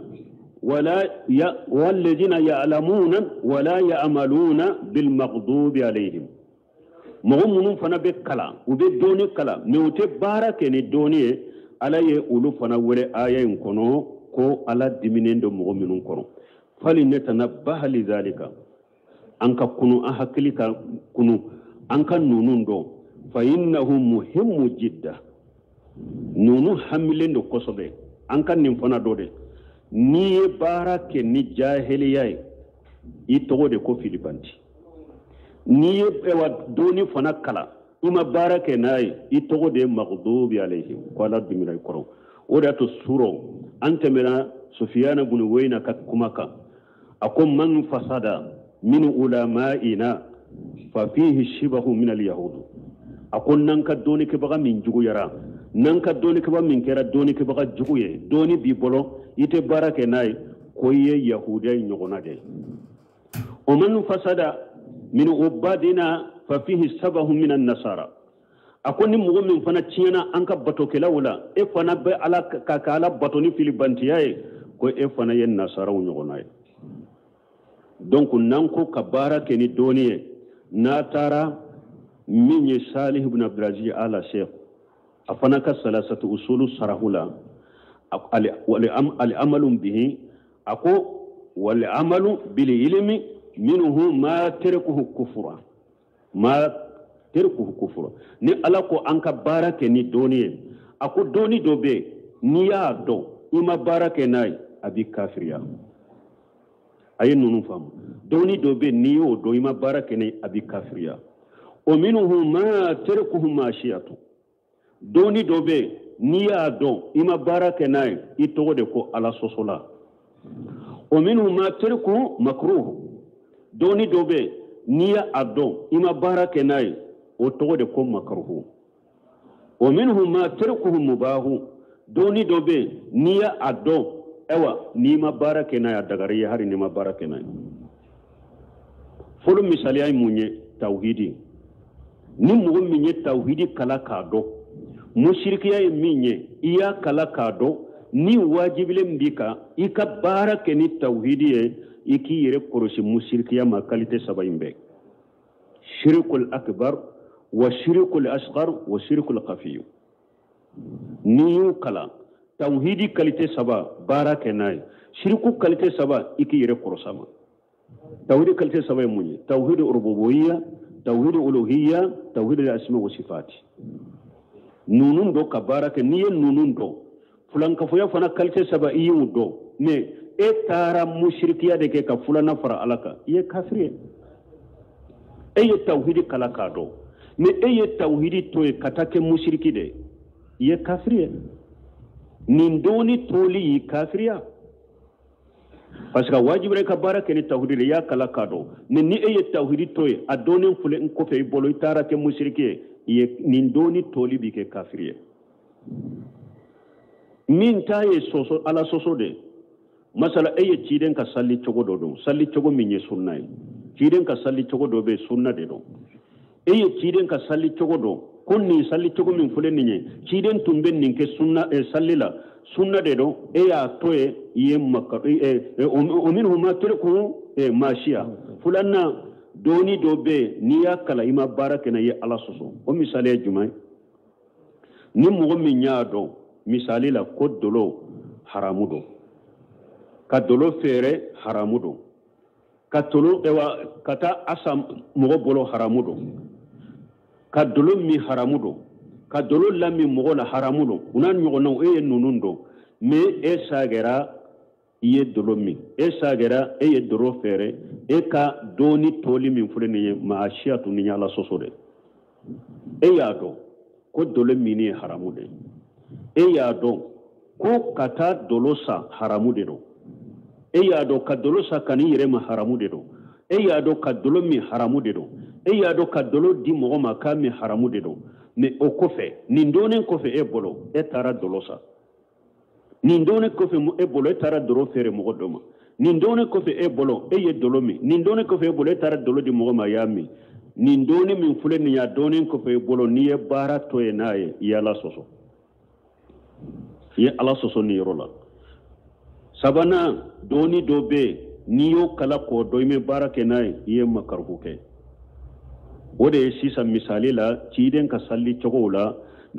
wala ya walladhina ya'lamuna wala ya'maluna bil maghdubi alayhim. Mɔgɔ minnu fana bɛ kalan, u bɛ dɔnni kalan mais u tɛ baara kɛ ni dɔnni ye, Ala ye olu fana wele aya in kɔnɔ ko Ala diminen don mɔgɔ minnu kɔrɔ. Fali natanabbaha lidhalika, an ka kunu, an hakili ka kunu, an ka ninnu dɔn. Fa innahu muhimmu jidda, ninnu hamilen don kosɛbɛ. An ka nin fana dɔ de, n'i ye baara kɛ ni jahiliya ye, i tɔgɔ de ko filibanti. N'i ye dɔnni fana kalan, i ma baara kɛ n'a ye, i tɔgɔ de ye maghdubi alayhim, ko Ala dimina i kɔrɔ. O de y'a to surɔ an tɛmɛna Sufiyana bun Uyayna ka kuma kan, a ko man fasada min ulama'ina fa fihi shibahu min al-yahud. A ko n'an ka dɔnnikɛbaga min juguyara, n'an ka dɔnnikɛbaga min kɛra dɔnnikɛbaga jugu ye, dɔnni b'i bolo i tɛ baara kɛ n'a ye, ko i ye yahudiya ɲɔgɔnna de ye. O man fasada min ubadina fa fihi sabahu min an-nasara. A ko ni mɔgɔ min fana tiɲɛna an ka batokɛlaw la, e fana bɛ Ala ka Ala bato ni filibantiya ye, ko e fana ye nasaraw ɲɔgɔnna ye. Donc n'an ko ka baara kɛ ni dɔnni ye, n'a taara min ye Salih ibn Abdulaziz Ala Sheikh, a fana ka salasatu usulu sarahu la, al-amalu bihi, a ko wal amalu bil ilmi minhu ma tarkuhu kufra, ma tarkuhu kufra. Ni Ala ko an ka baara kɛ ni dɔnni ye, a ko dɔnni dɔ bɛ yen n'i y'a dɔn i ma baara kɛ n'a ye, a b'i kafiriya. A ye ninnu faamu. Dɔnni dɔ bɛ yen n'i y'o dɔn i ma baara kɛ n'a ye, a b'i kafiriya. O minhu ma tarkuhu ma'siyatu. Dɔnni dɔ bɛ yen n'i y'a dɔn i ma baara kɛ n'a ye, i tɔgɔ de ko Ala sɔsɔla. O minhu ma tarkuhu makruhu. Dɔnni dɔ bɛ yen n'i y'a dɔn i ma baara kɛ n'a ye, o tɔgɔ de ko makruhu. O minhu ma tarkuhu mubahu. Dɔnni dɔ bɛ yen n'i y'a dɔn, ayiwa n'i ma baara kɛ n'a ye, a dagara i ye hali n'i ma baara kɛ n'a ye. Fɔlɔ misaliya ye mun ye? Tawhidi. Ni mɔgɔ min ye tawhidi kalan k'a dɔn, musirikiya ye min ye, i y'a kalan k'a dɔn, ni wajibilen b'i kan i ka baara kɛ ni tawhidi ye, i k'i yɛrɛ kɔlɔsi musirikiya ma kalite saba in bɛɛ. Shirikul akbar wa shirikul asghar wa shirikul khafiyu. N'i y'o kalan, tawhidi kalite saba baara kɛ n'a ye, shiriku kalite saba i k'i yɛrɛ kɔlɔsi a ma. Tawhidi kalite saba ye mun ye? Tawhidi rububiyya, tawhidi uluhiyya, tawhidi asma wa sifati. Ninnu dɔn ka baara kɛ, n'i ye ninnu dɔn, fulankafoya fana kalite saba i y'o dɔn, mais e taara musirikiya de kɛ ka filanan fara Ala kan, i ye kafiri ye. E ye tawhidi kalan k'a dɔn, mais e ye tawhidi to yen ka taa kɛ musiriki de ye, i ye kafiri ye. Nin dɔnni toli y'i kafiriya. Parce que wajibira i ka baara kɛ ni tawhidi de ye, i y'a kalan k'a dɔn, mais ni e ye tawhidi to yen, a dɔnnen filɛ n kɔfɛ i bolo, i taara kɛ musiriki ye, i ye nin dɔnni toli b'i kɛ kafiri ye. Min ta ye sɔsɔ, Ala sɔsɔ de ye. Masala e ye ciden ka sali cogo dɔ dɔn, sali cogo min ye sunna ye. Ciden ka sali cogo dɔ bɛ yen, sunna de don. E ye ciden ka sali cogo dɔn, ko nin sali cogo min filɛ nin ye, ciden tun bɛ nin kɛ sunna, sali la, sunna de don. E y'a to yen, i ye maka, o minnu ma tariku maasiya. Filanan, dɔnni dɔ bɛ yen n'i y'a kalan i ma baara kɛ n'a ye, Ala sɔsɔ. O misali ye jumɛn ye? Ni mɔgɔ min y'a dɔn misali la ko dolo haramu don, ka dolo feere haramu don, ka tolo ewa ka taa asa mɔgɔ bolo haramu don, ka dolo min haramu don, ka dolo lamin mɔgɔ la haramu don. U n'a ɲɔgɔnnaw, e ye ninnu dɔn, mais e sagera i ye dolo min, e sagera e ye dolo feere, e ka dɔɔni toli min filɛ nin ye, maa siya tun ni Ala sɔsɔ dɛ. E y'a dɔn ko dolo minni ye haramu de ye, e y'a dɔn ko ka taa dolo san haramu de don, e y'a dɔn ka dolo san ka n'i yɛrɛ ma haramu de don, e y'a dɔn ka dolo min haramu de don, e y'a dɔn ka dolo di mɔgɔ ma k'a min haramu de don. Mais o kɔfɛ, nin dɔnnen kɔfɛ e bolo, e taara dolo san. Nin dɔnnen kɔfɛ e bolo, e taara dolo feere mɔgɔ dɔ ma. Nin dɔnnen kɔfɛ e bolo, e ye dolo min. Nin dɔnnen kɔfɛ e bolo, e taara dolo di mɔgɔ ma, a y'a min. Nin dɔnni min filɛ nin ye, a dɔnnen kɔfɛ e bolo, n'i ye baara to yen n'a ye, i ye Ala sɔsɔ. I ye Ala sɔsɔ nin yɔrɔ la. Sabanan, dɔnni dɔ bɛ yen, n'i y'o kala k'o dɔn, i bɛ baara kɛ n'a ye, i ye makaruhu kɛ. O de ye sisan misali la, ciden ka sali cogow la,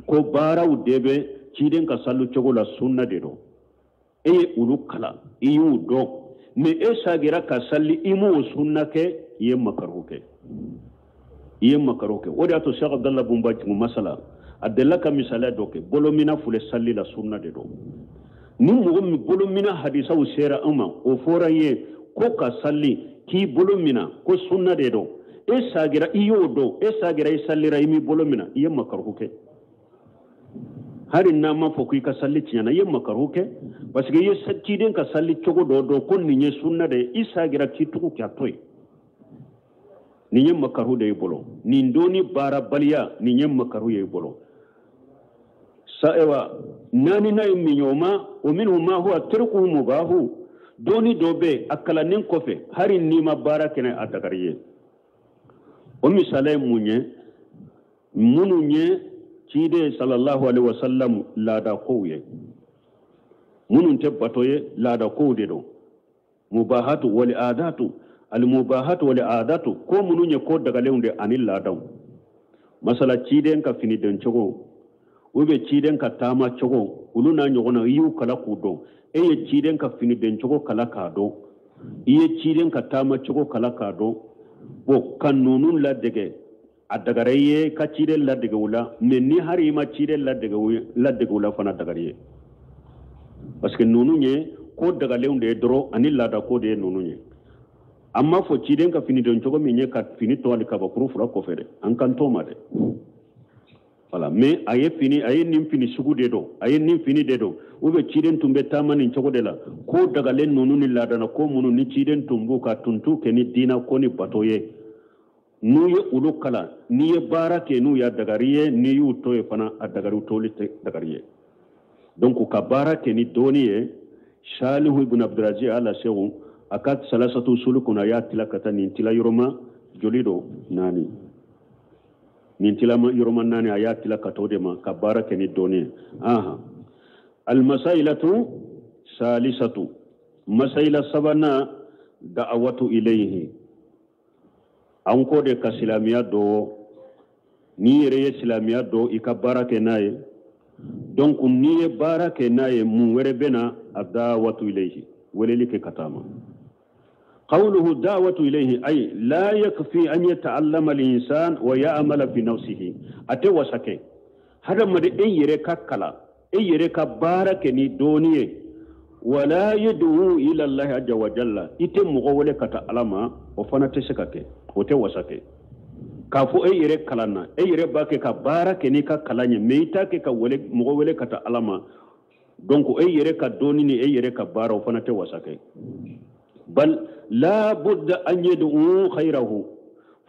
ko baaraw de bɛ ciden ka sali cogo la, sunna de don. E ye olu kalan, i y'u dɔn, mais e sagira ka sali, i m'o sunna kɛ, i ye makaruhu kɛ. I ye makaruhu kɛ. O de y'a to Cheikh Abdallah Bun Baz masala, a delila ka misaliya dɔ kɛ, bolomina filɛ sali la, sunna de don. Ni mɔgɔ min bolomina hadisaw sera an ma, o fɔra n ye ko ka sali k'i bolo mina ko sunna de don. E sagira i y'o dɔn, e sagira i salira i m'i bolo mina, i ye makaruhu kɛ. Hali n'a ma fɔ k'i ka sali tiɲɛna, i ye makaruhu kɛ, parce que i ye ciden ka sali cogo dɔ dɔn ko nin ye sunna de ye, i sagira k'i tugu k'a to yen. Nin ye makaruhu de y'i bolo. Nin donni baarabaliya, nin ye makaruhu ye i bolo. Ewa naaninan ye min ye, o ma o minnu ma huwa tarikuhu mubahu. Donni dɔ bɛ yen, a kalannen kɔfɛ, hali n'i ma baara kɛ, a dagari ye. O misaliya ye mun ye? Minnu ye ciden sallallahu alaihi wasallam laada kow ye, minnu tɛ bato ye, laada kow de don. Mubahatu wal adatu, al mubahatu wal adatu, ko minnu ye ko dagalenw de ani laadaw. Masala ciden ka fini don cogo, ou bien ciden ka taama cogo, olu n'a ɲɔgɔnna, i y'u kala k'u dɔn. E ye ciden ka fini don cogo kala k'a dɔn, i ye ciden ka taama cogo kala k'a dɔn. Bon, ka ninnu ladege, a dagara i ye ka ciden ladege o la, mais ni hali i ma ciden ladege o la fana, dagara i ye. Parce que ninnu ye ko dagalenw de ye dɔrɔn, ani laada ko de ye ninnu ye. An m'a fɔ ciden ka fini don cogo min ye ka fini to hali kabakuru fila kɔfɛ dɛ, an kan t'o ma dɛ. Voilà, mais a ye fini, a ye nin fini sugu de don, a ye nin fini de don, ou bien ciden tun bɛ taama nin cogo de la. Ko dagalen ninnu ni laadana ko minnu ni ciden tun b'u ka tun t'u kɛ ni diinɛ ko ni bato ye, n'u ye olu kalan, n'i ye baara kɛ n'u y'a dagari ye, n'i y'u to yen fana, a dagari toli tɛ dagari ye. Donc ka baara kɛ ni dɔɔni ye, Salihu ibn Abdulaziz ala sehu a ka salasatu sulu kɔnɔ, a y'a tila ka taa nin tila yɔrɔma joli don naani, nin tila yɔrɔma naani, a y'a tila ka t'o de ma ka baara kɛ ni dɔɔni ye. Ahan, almasailatu salisatu, masaila sabanan, da'awatu ilayhi. An ko de ka silamɛya dɔn, n'i yɛrɛ ye silamɛya dɔn, i ka baara kɛ n'a ye. Donc n'i ye baara kɛ n'a ye, mun wɛrɛ bɛ na? A da'awatu ilayhi, weleli kɛ ka taa ma. قوله دعوة إليه أي لا يكفي أن يتعلم الإنسان ويعمل في نفسه. أتوسك هذا ما أي يركا كلا، أي يركا بارك ني دوني، ولا يدعو إلى الله عز وجل. إتم مغولة كتعلم وفنا تسكك وتوسك كافو أي يرك كلانا، أي يرك باك كبارك ني كلاني ميتا كولة مغولة كتعلم. Donc أي يركا دوني ني أي يركا بارا وفنا توسك. بل لا بد أن يدعو خيره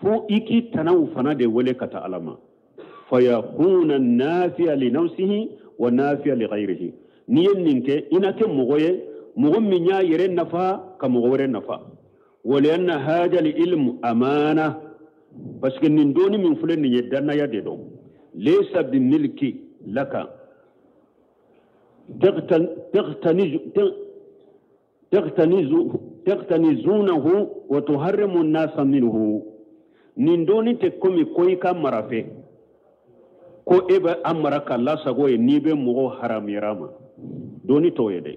فو إكي تنو فنا دي ولي كتعلم فيكون النافع لنفسه ونافع لغيره. نين نينك إنك مغوية مغم يا يرين نفا كمغوري نفا. ولأن هذا العلم أمانة، بس كنندوني من فلان يدنا يددو ليس بملك لك تغتنزونه وتهرم الناس منه. نندوني تكومي كوي كمرافي ko e bɛ an mara ka lasago ye, n'i bɛ mɔgɔw haramuyara ma doni t'o ye dɛ.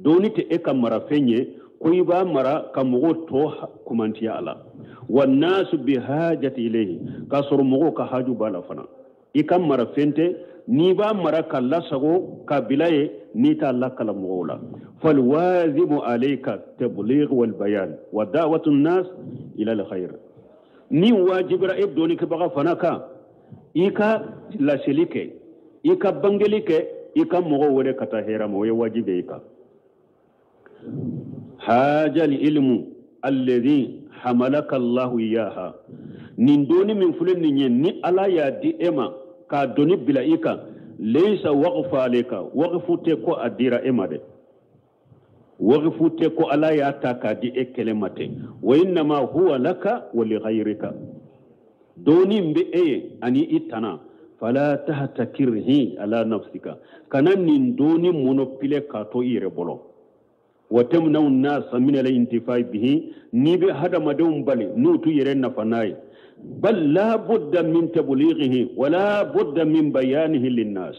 Dɔnni tɛ e ka marafɛn ye ko i b'a mara ka mɔgɔw tɔ kumantiya a la. Wa nasu bi hajati ilayhi, k'a sɔrɔ mɔgɔw ka haju b'a la fana. I ka marafɛn tɛ n'i b'a mara ka lasago ka bila ye n'i t'a lakala mɔgɔw la. Fal wajibu alayka tabligh wal bayan wa da'watu an-nas ila al-khair. Ni wajibira e dɔnnikɛbaga fana kan, i ka laseli kɛ, i ka bangeli kɛ, i ka mɔgɔw wele ka taa hɛrɛ ma, o ye wajibi ye i kan. Haja ilmu alladhi hamalaka Allahu iyaha. Nin dɔnni min filɛ nin ye, ni Ala y'a di e ma k'a dɔnni bila i kan, laysa waqfa alayka, waqfu tɛ ko a dira e ma dɛ, waqfu tɛ ko Ala y'a ta k'a di e kelen ma ten. Wa innama huwa laka wa li ghayrika. Dɔnni in bɛ e ye ani i tana. Fala tahtakirhi ala nafsika, kana nin dɔnni monopile k'a to i yɛrɛ bolo. Wa tamna'u an-nasa min al-intifa'i bihi, n'i bɛ hadamadenw bali n'u t'u yɛrɛ nafa n'a ye. Bal la budda min tablighihi wa la budda min bayanihi lin-nas.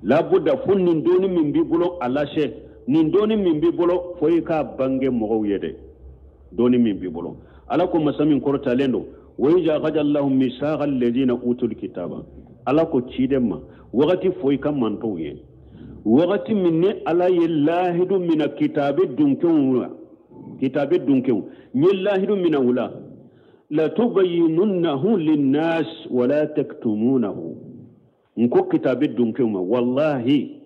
La budda fo nin dɔnni min b'i bolo a lase, nin dɔnni min b'i bolo fo i k'a bange mɔgɔw ye dɛ, dɔnni min b'i bolo. Ala ko masa min kɔrɔtalen don, wa iza akhadha Allahu mithaqa alladhina utul kitaba. Ala ko ciden ma wagati fo i ka mantɔw ye, wagati min ni Ala ye lahidu mina kitabe dunkew la, kitabe dunkew n ye lahidu mina u la, la tubayyinunnahu linnas wa la taktumunahu. N ko kitabe dunkew ma, wallahi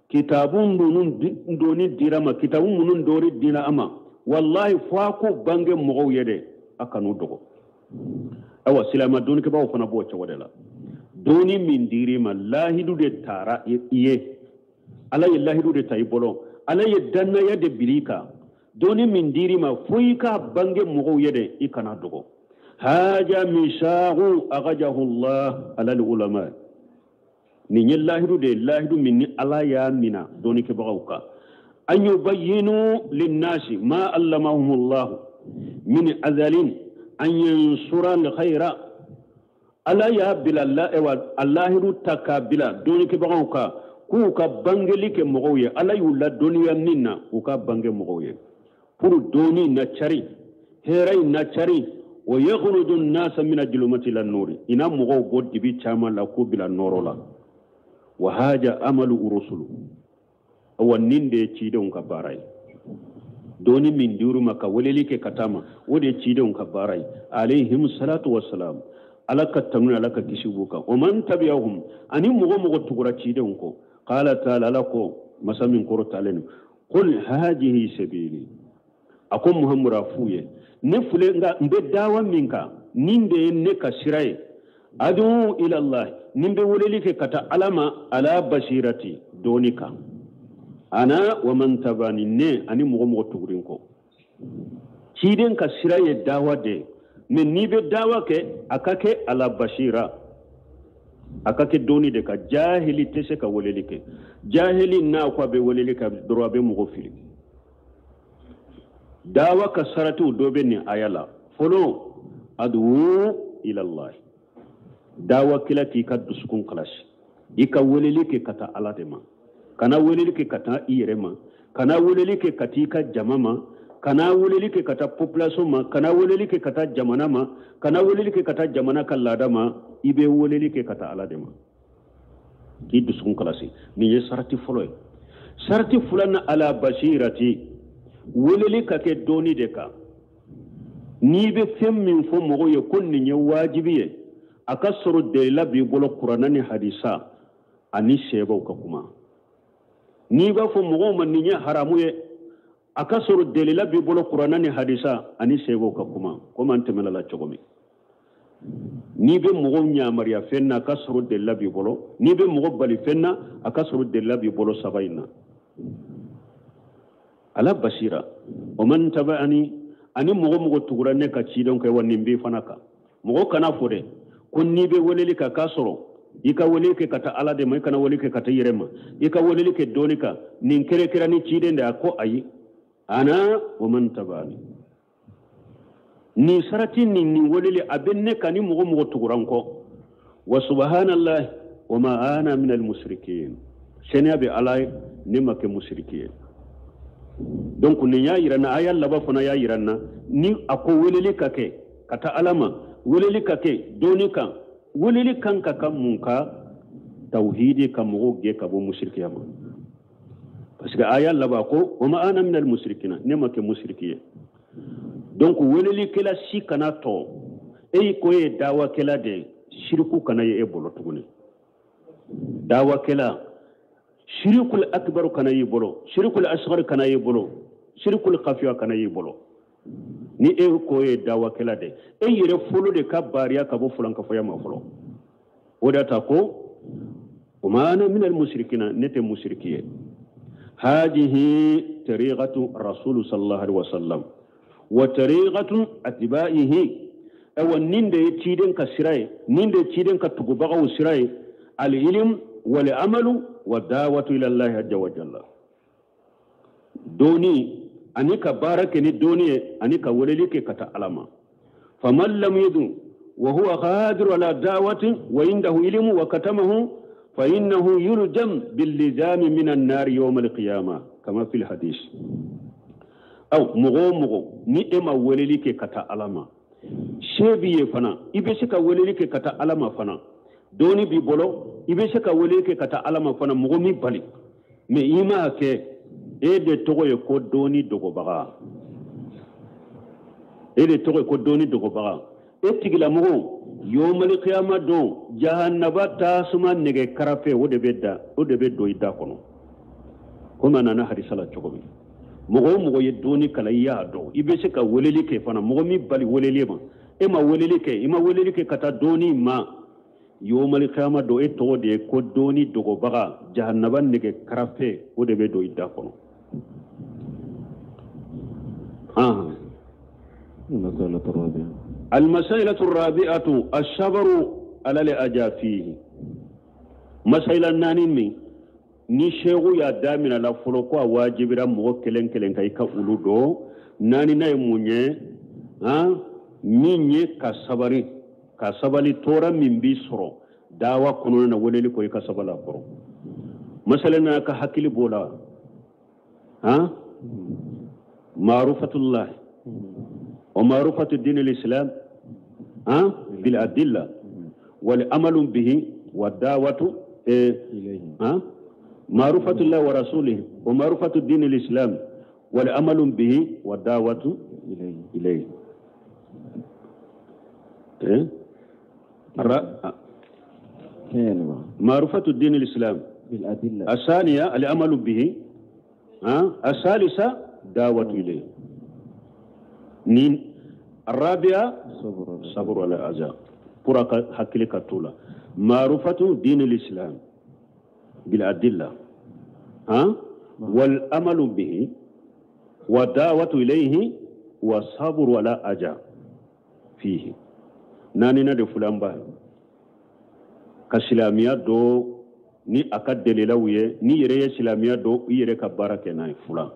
kitabu minnu doni dira ma, kitabu minnu dori dira a ma, wallahi fo a ko bange mɔgɔw ye dɛ, a kan'u dogo. Awa silamɛ dɔnnikɛbaaw fana b'o cogo de la. Dɔnni min dir'i ma, lahidu de taara i ye, Ala ye lahidu de ta i bolo, Ala ye dannaya de bil'i kan. Dɔnni min dir'i ma fo i k'a bange mɔgɔw ye dɛ, i kana dogo. Haja mishahu aghjahu Allah ala al-ulama. Nin ye lahidu de ye, lahidu min ni Ala y'a mina dɔnnikɛbagaw kan. An yubayyinu linnasi ma allamahum Allah min azalin an yansura al-khayra. Ala y'a bila a lahidu ta k'a bila dɔnnikɛbagaw kan k'u ka bangeli kɛ mɔgɔw ye. Ala y'u ladɔnniya min na, u ka bange mɔgɔw ye pour dɔnni na cari, hɛrɛ in na cari. Wa yakhruju an-nasa min al-zulumati ila an-nuri, i na mɔgɔw bɔ dibi caman la k'u bila nɔrɔ la. Wa haja amalu urusulu, awa nin de ye cidenw ka baara ye. Dɔnni min dir'u ma ka weleli kɛ ka taa ma, o de ye cidenw ka baara ye. Alayhim salatu wassalam, Ala ka tanu Ala ka kisi b'u kan. Wa man tabi'ahum, ani mɔgɔ mɔgɔ tugura cidenw kɔ. Qala ta'ala, Ala ko masa min kɔrɔtalen don, qul hajihi sabili. A ko Muhammadu a f'u ye, ne filɛ nka n bɛ dawa min kan, nin de ye ne ka sira ye. Adu ila Allah, nin bɛ weleli kɛ ka taa Ala ma, ala basirati, dɔnni kan. Ana wa man tabani, ne ani mɔgɔ mɔgɔ tugurin kɔ. Ciden ka sira ye dawa de ye, mais n'i bɛ dawa kɛ a ka kɛ ala basira, a ka kɛ dɔnni de kan. Jahili tɛ se ka weleli kɛ. Jahili n'a ko a bɛ weleli kɛ dɔrɔn a bɛ mɔgɔ fili. Dawa ka saratiw dɔ bɛ nin aya la. Fɔlɔ, adu ila Allah, dawa kɛla k'i ka dusukun kalasi, i ka weleli kɛ ka taa Ala de ma. Kana weleli kɛ ka taa i yɛrɛ ma, kana weleli kɛ ka taa i ka jama ma, kana weleli kɛ ka taa population ma, kana weleli kɛ ka taa jamana ma, kana weleli kɛ ka taa jamana ka laada ma. I bɛ weleli kɛ ka taa Ala de ma, k'i dusukun kalasi. Nin ye sarati fɔlɔ ye. Sarati filanan, ala basirati, weleli ka kɛ dɔnni de kan. N'i bɛ fɛn min fɔ mɔgɔw ye ko nin ye wajibi ye, a ka sɔrɔ delila b'i bolo kuranɛ ni hadisa ani sɛbɛw ka kuma. N'i b'a fɔ mɔgɔw ma nin ye haramu ye, a ka sɔrɔ delila b'i bolo kuranɛ ni hadisa ani sɛbɛw ka kuma, komi an tɛmɛna la cogo min. N'i bɛ mɔgɔw yamaruya fɛn na, a ka sɔrɔ delila b'i bolo. N'i bɛ mɔgɔ bali fɛn na, a ka sɔrɔ delila b'i bolo saba in na. Ala basira, wa man taba'ani, ani mɔgɔ mɔgɔ tugura ne ka cidenw kɛ, wa nin b'i fana kan. Mɔgɔ kana fɔ dɛ ko n'i bɛ weleli kɛ k'a sɔrɔ i ka weleli kɛ ka taa Ala de ma, i kana weleli kɛ ka taa i yɛrɛ ma, i ka weleli kɛ dɔnni kan. Nin kɛra ni ciden de ye, a ko ayi, ana wa man taba'ani. Nin sarati nin weleli a bɛ ne kan ni mɔgɔ mɔgɔ tugura n kɔ. Wa subhanallah wa ma ana min al-musrikin, sɛnɛya bɛ Ala ye, ne ma kɛ musiriki ye. Donc nin y'a yira n na, aya laban fana y'a yira n na ni a ko weleli ka kɛ ka taa Ala ma, weleli ka kɛ dɔnni kan, weleli kan ka kan mun kan? Tawhidi, ka mɔgɔw gɛn ka bɔ musirikiya ma. Parce que aya laban ko wa ma ana minal musirikina, ne ma kɛ musiriki ye. Donc welelikɛla si kana tɔ e ko e ye dawakɛla de ye, siriku kana ye e bolo tuguni. Dawakɛla shirikul akbar kana y'i bolo, shirikul asghar kana y'i bolo, shirikul khafiya kana y'i bolo. Ni e ko ye dawakɛla de, e yɛrɛ fɔlɔ de ka baariya ka bɔ fulankafoya ma fɔlɔ. O de ta ko wa ma ana minal musirikina, ne tɛ musiriki ye. Hadihi tariqatu rasulu sallallahu alaihi wasallam wa tariqatu atba'ihi. Awa nin de ye ciden ka sira ye, nin de ye ciden ka tugubagaw sira ye. Al ilm wal amalu wa da'watu ila Allah azza wa jalla. Doni ani ka baara kɛ ni doni ye, ani ka weleli kɛ ka taa Ala ma. Faman lam yadu wa huwa qadiru ala da'wati wa indahu ilmu wa katamahu fa innahu yurjam bil lizami min an-nar yawm al-qiyamah kama fil hadith. Aw mɔgɔ o mɔgɔ ni e ma weleli kɛ ka taa Ala ma, se b'i ye fana, i bɛ se ka weleli kɛ ka taa Ala ma fana. Dɔɔni b'i bolo, i bɛ se ka weleli kɛ ka taa Ala ma fana, mɔgɔ min bali, mais i m'a kɛ, e de tɔgɔ ye ko dɔɔni dogobaga. E de tɔgɔ ye ko dɔɔni dogobaga. E tigilamɔgɔ yawmal qiyama don, jahannaba tasuma nɛgɛ karafe, o de bɛ da, o de bɛ don i da kɔnɔ. Komi a nana hadisa la cogo min, mɔgɔ o mɔgɔ ye dɔɔni kalan, i y'a dɔn, i bɛ se ka weleli kɛ fana, mɔgɔ min bali weleli ma, e ma weleli kɛ, i ma weleli kɛ ka taa dɔɔni ma, yawmal qiyama don, e tɔgɔ de ye ko dɔɔni dogobaga, jahannaba nɛgɛ karafe, o de bɛ don i da kɔnɔ. Al-masailatu rabi'atu ash-sabru ala al-ajafihi. Masaila naani min ni seegu y'a daminɛ la fɔlɔ ko a wajibira mɔgɔ kelen kelen ka i ka olu dɔn. Naani n'a ye mun ye? Min ye ka sabali, ka sabali tɔɔrɔ min b'i sɔrɔ dawa kɔnɔna na, weleli ko i ka sabali a kɔrɔ. Masala n'a ka hakili b'o la, maarufatullah wa maarufatu diin al-islam bil adilla wal amalu bihi wa dawatu maarufatullah wa rasulihi wa maarufatu diin al-islam wal amalu bihi wa dawatu ilayhi. معرفة الدين الإسلام بالأدلة. الثانية العمل به، الثالثة دعوة إليه، الرابعة صبر على الأذى. بركة حكي تولا معرفة دين الإسلام بالأدلة والعمل به ودعوة إليه والصبر على أذى فيه. Naani na de fulan ba ka silamɛya dɔ ni a ka delilaw ye, ni yɛrɛ ye silamɛya dɔ, i yɛrɛ ka baara kɛ n'a ye fulan,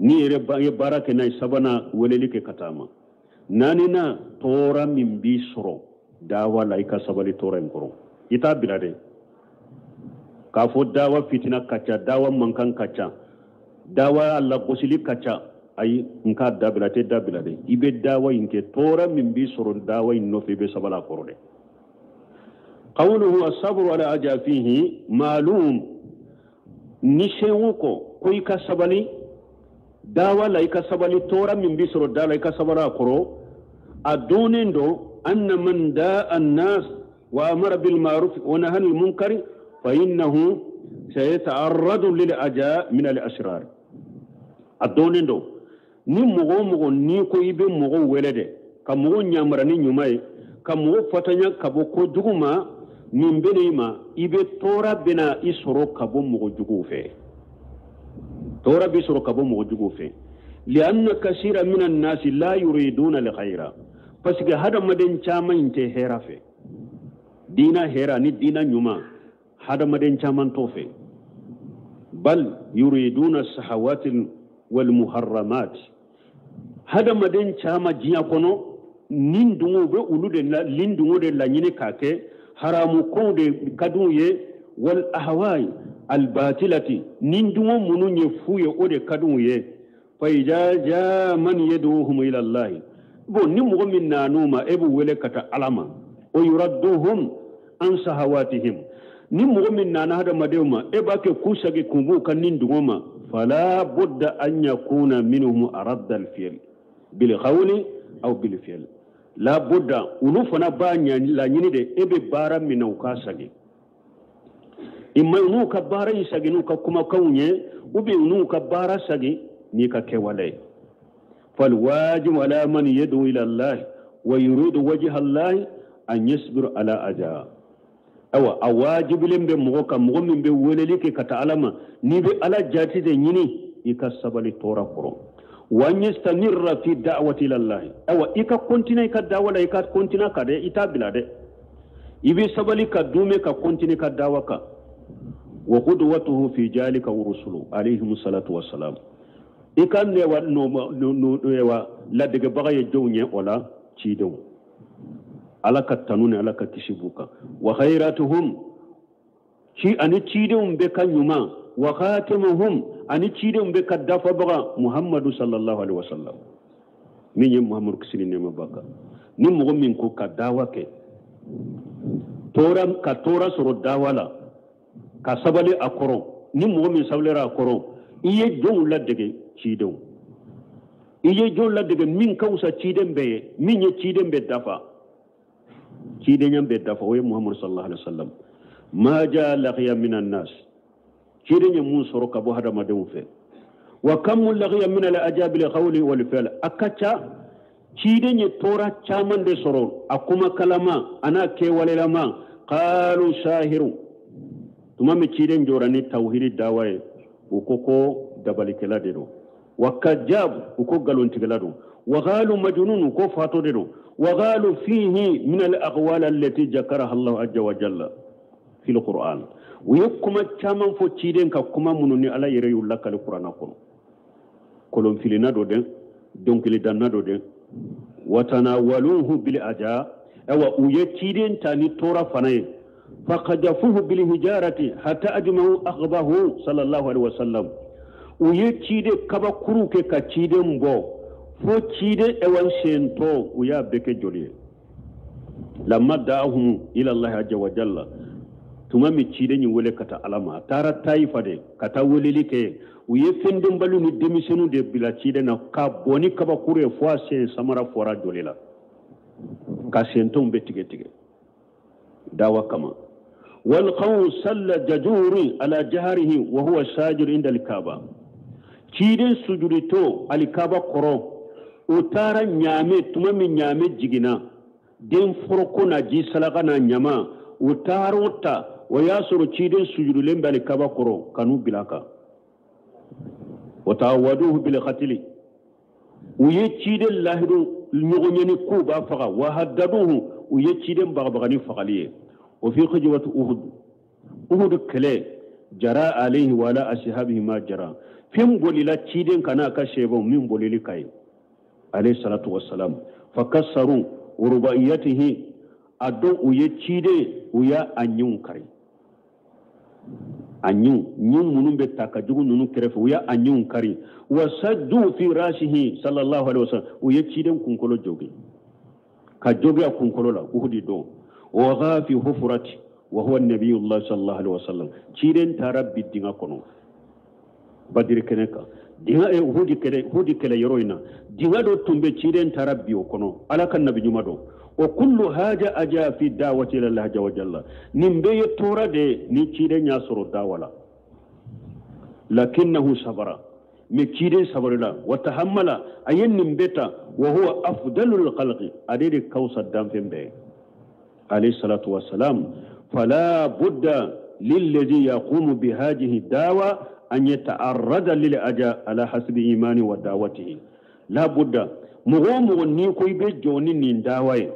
ni yɛrɛ ye baara kɛ n'a ye sabanan, weleli kɛ ka taa ma. Naani na tɔɔrɔ min b'i sɔrɔ dawa la, i ka sabali tɔɔrɔ in kɔrɔ, i t'a bila dɛ. K'a fɔ dawa fitina ka ca, dawa mankan ka ca, dawa lagosili ka ca, ayi, n k'a dabila, tɛ dabila dɛ. I bɛ dawa in kɛ, tɔɔrɔ min b'i sɔrɔ dawa in nɔfɛ, i bɛ sabali a kɔrɔ dɛ. Qawluhu as-sabru ala ajafihi ma'lum. Ni sewu ko ko i ka sabali dawa la, i ka sabali tɔɔrɔ min b'i sɔrɔ da la, i ka sabali a kɔrɔ. A donnen don anna man da'a an-nas wa amara bil ma'ruf wa naha anil munkari fa innahu sayata'arradu lil aja min al asrar. A donnen don ni mɔgɔ o mɔgɔ n'i ko i bɛ mɔgɔw wele dɛ, ka mɔgɔw ɲamara ni ɲuman ye, ka mɔgɔw fatanya ka bɔ kojugu ma, nin bɛ i ma, i bɛ tɔɔrɔ bɛna i sɔrɔ ka bɔ mɔgɔ juguw fɛ. Tɔɔrɔ bɛ sɔrɔ ka bɔ mɔgɔ juguw fɛ. Li'anna kasira mina nasi la yuriduna al-khayra. Parce que hadamaden caman in tɛ hɛrɛ fɛ. Diina hɛrɛ ni diina ɲuman, hadamaden caman t'o fɛ. Bal yuriduna sahawati wal muharramat. Hadamaden caman diɲɛ kɔnɔ, nin dungo bɛ olu de la, nin dungo de laɲini k'a kɛ haramu kow de ka d'u ye, wal ahwai Albatilati ni dungɔ minnu ye fu ye o de ka d'u ye. Fa iza jaa man yad'uhum ila Allah, bon ni mɔgɔ min nan'u ma e b'u wele ka taa Ala ma, o yuradduhum an sahawatihim, ni mɔgɔ min nana hadamadenw ma e b'a kɛ k'u sagi kun b'u ka nin dungɔ ma, fala budda an yakuna minhum aradda al-fi'l bil qawli aw bil fi'l. La budda olu fana b'a laɲini de e bɛ baara min na u k'a sagi. Imma n'u ka baara in sagi n'u ka kumakanw ye, ou bien n'u ka baara sagi n'i ka kɛwale ye. Fal wajibu ala man yad'u ila Allah wa yuridu wajha Allah an yasbir ala aja. Awa a wajibilen bɛ mɔgɔ kan, mɔgɔ min bɛ weleli kɛ ka taa Ala ma, n'i bɛ Ala jati de ɲini i ka sabali tɔɔrɔ kɔrɔ. Wa an yastamirra fi da'wati ila Allah, awa i ka continuer i ka dawa la, i ka continuer ka dɛ, i t'a bila dɛ, i bɛ sabali ka dume ka continuer ka dawa kan. Wa qudwatuhu fi jalika rusulu alayhim salatu wassalam, i ka newa no ladegebaga ye jɔnw ye o la cidenw, Ala ka tanu ni Ala ka kisi b'u kan. Wa khairatuhum ci ani cidenw bɛ ka ɲuman, wa khatimuhum ani cidenw bɛ ka dafabaga Muhammadu sallallahu alaihi wasallam, min ye Muhammadu kisi ni nɛɛma b'a kan. Ni mɔgɔ min ko ka dawa kɛ, tɔɔrɔ ka tɔɔrɔ sɔrɔ dawa la, ka sabali a kɔrɔ, ni mɔgɔ min sabalira a kɔrɔ, i ye jɔnw ladege cidenw, i ye jɔnw ladege min ka fisa ciden bɛɛ ye, min ye ciden bɛɛ dafa, cidenya bɛɛ dafa, o ye Muhammadu sallallahu alaihi wasallam. Ma jaa laqiya minan nas, ciden ye mun sɔrɔ ka bɔ hadamadenw fɛ. Wa kam laqiya min al ajabi li qawli wal fi'l, a ka ca ciden ye tɔɔrɔ caman de sɔrɔ a kuma kalama a n'a kɛwalelama. Qalu sahiru, tuma min ciden jɔra ni tawhidi dawa ye, u ko ko dabalikɛla de don. Wa kajab, u ko nkalontigɛla don. Wa qalu majnun, u ko fatɔ de don. Wa qalu fihi min al aqwal allati jakaraha Allah azza wa jalla fi al Qur'an, u ye kuma caman fɔ ciden ka kuma minnu ni Ala yɛrɛ y'u lakali Kurana kɔnɔ. Kolonfilina don dɛ, dɔnkilidanna don dɛ. Wa tanawaluhu bil aja, awa u ye ciden ta ni tɔɔrɔ fana ye. Faqajafuhu bil hijarati hatta ajma'u aghbahu sallallahu alaihi wasallam, u ye ciden kabakuru kɛ ka ciden bɔ fo ciden ewan sentɔ u y'a bɛɛ kɛ joli ye. Lamma da'ahum ila Allah azza wa jalla, tuma min ciden in wele ka taa Ala ma, a taara Tayifa de ka taa weleli kɛ, u ye fɛndenbaliw ni denmisɛnninw de bila ciden na ka bɔ ni kabakuru ye fo a sen samara fɔra joli la, ka sentɔnw bɛ tigɛ tigɛ dawa kama. Walqaw salla jajuri ala jaharihi wa huwa sajid inda alkaaba, ciden sujudito alikaba kɔrɔ, u taara ɲaame, tuma min ɲaame jiginna, den foroko na ji salaka na ɲama, u taara o ta, o y'a sɔrɔ ciden sujudulen bɛ alikaba kɔrɔ ka n'u bila kan. Wa tawaduhu bil qatli, u ye ciden lahidu ɲɔgɔn ɲɛ ni k'u b'a faga. Wa haddaduhu, u ye ciden bagabaga ni fagali ye. O fi khujwat Uhud, Uhud kɛlɛ, jara alayhi wa ala ashabihi ma jara, fɛn bolila ciden kana ka sɛbɛnw min bolili ka ye alayhi salatu wassalam. Fakassaru rubaiyatihi, a dɔn u ye ciden u y'a a ɲinw kari, a ɲinw ɲin minnu bɛ ta ka jugu ninnu kɛrɛfɛ, u y'a a ɲinw kari. Wa sajju fi rasihi sallallahu alaihi wasallam, u ye ciden kunkolo jogi ka jogi a kunkolo la Uhudi don. Wa gha fi hufrati wa huwa nabiyullah sallallahu alaihi wasallam, ciden taara bi dinga kɔnɔ Badiri kɛnɛ kan, dinga Uhudi kɛlɛ yɔrɔ in na, dinga dɔ tun bɛ ciden taara bi o kɔnɔ, Ala ka nabi ɲuman don. Wa kullu haja aja fi da'wati ila Allah azza wa jalla, nin bɛɛ ye tɔɔrɔ de ye ni ciden y'a sɔrɔ dawa la. Lakinnahu sabara, mais ciden sabarila. Wa tahammala, a ye nin bɛɛ ta. Wa huwa afdalul khalqi, ale de ka fisa danfɛn bɛɛ ye alayhi salatu wassalam. Fala budda lilladhi yaqumu bihadhihi dawa an yata'arrada lil aja ala hasbi imani wa da'watihi. La budda, mɔgɔ o mɔgɔ n'i ko i bɛ jɔ ni nin dawa ye,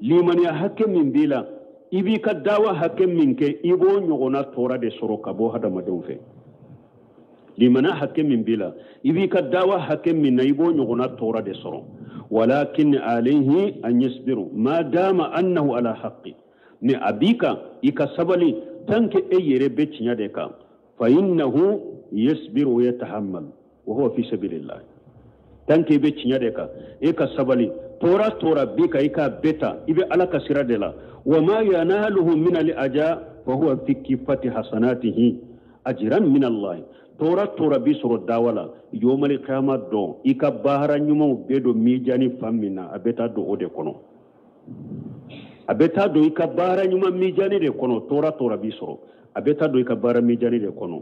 limaniya hakɛ min b'i la, i b'i ka dawa hakɛ min kɛ, i b'o ɲɔgɔnna tɔɔrɔ de sɔrɔ ka bɔ hadamadenw fɛ. Limaniya hakɛ min b'i la, i b'i ka dawa hakɛ min na, i b'o ɲɔgɔnna tɔɔrɔ de sɔrɔ. Walakin alayhi an yasbiru ma dama annahu ala haqqi, ni a b'i kan i ka sabali Tant que e yɛrɛ bɛ tiɲɛ de kan, fa innahu yasbiru wa yatahammal wa huwa fi sabilillah. Tant que i bɛ tiɲɛ de kan, e ka sabali, tɔɔrɔ tɔɔrɔ b'i kan, i k'a bɛɛ ta, i bɛ Ala ka sira de la. Wa ma yanaluhu min al-aja fa huwa fi kifati hasanatihi ajran min Allah. Tɔɔrɔ tɔɔrɔ b'i sɔrɔ dawa la, yomali kiyama dɔn, i ka baara ɲumanw bɛɛ don mijani fan min na, a bɛ taa don o de kɔnɔ. A bɛ taa don i ka baara ɲuman mijani de kɔnɔ. Tɔɔrɔ tɔɔrɔ b'i sɔrɔ, a bɛ taa don i ka baara mijani de kɔnɔ.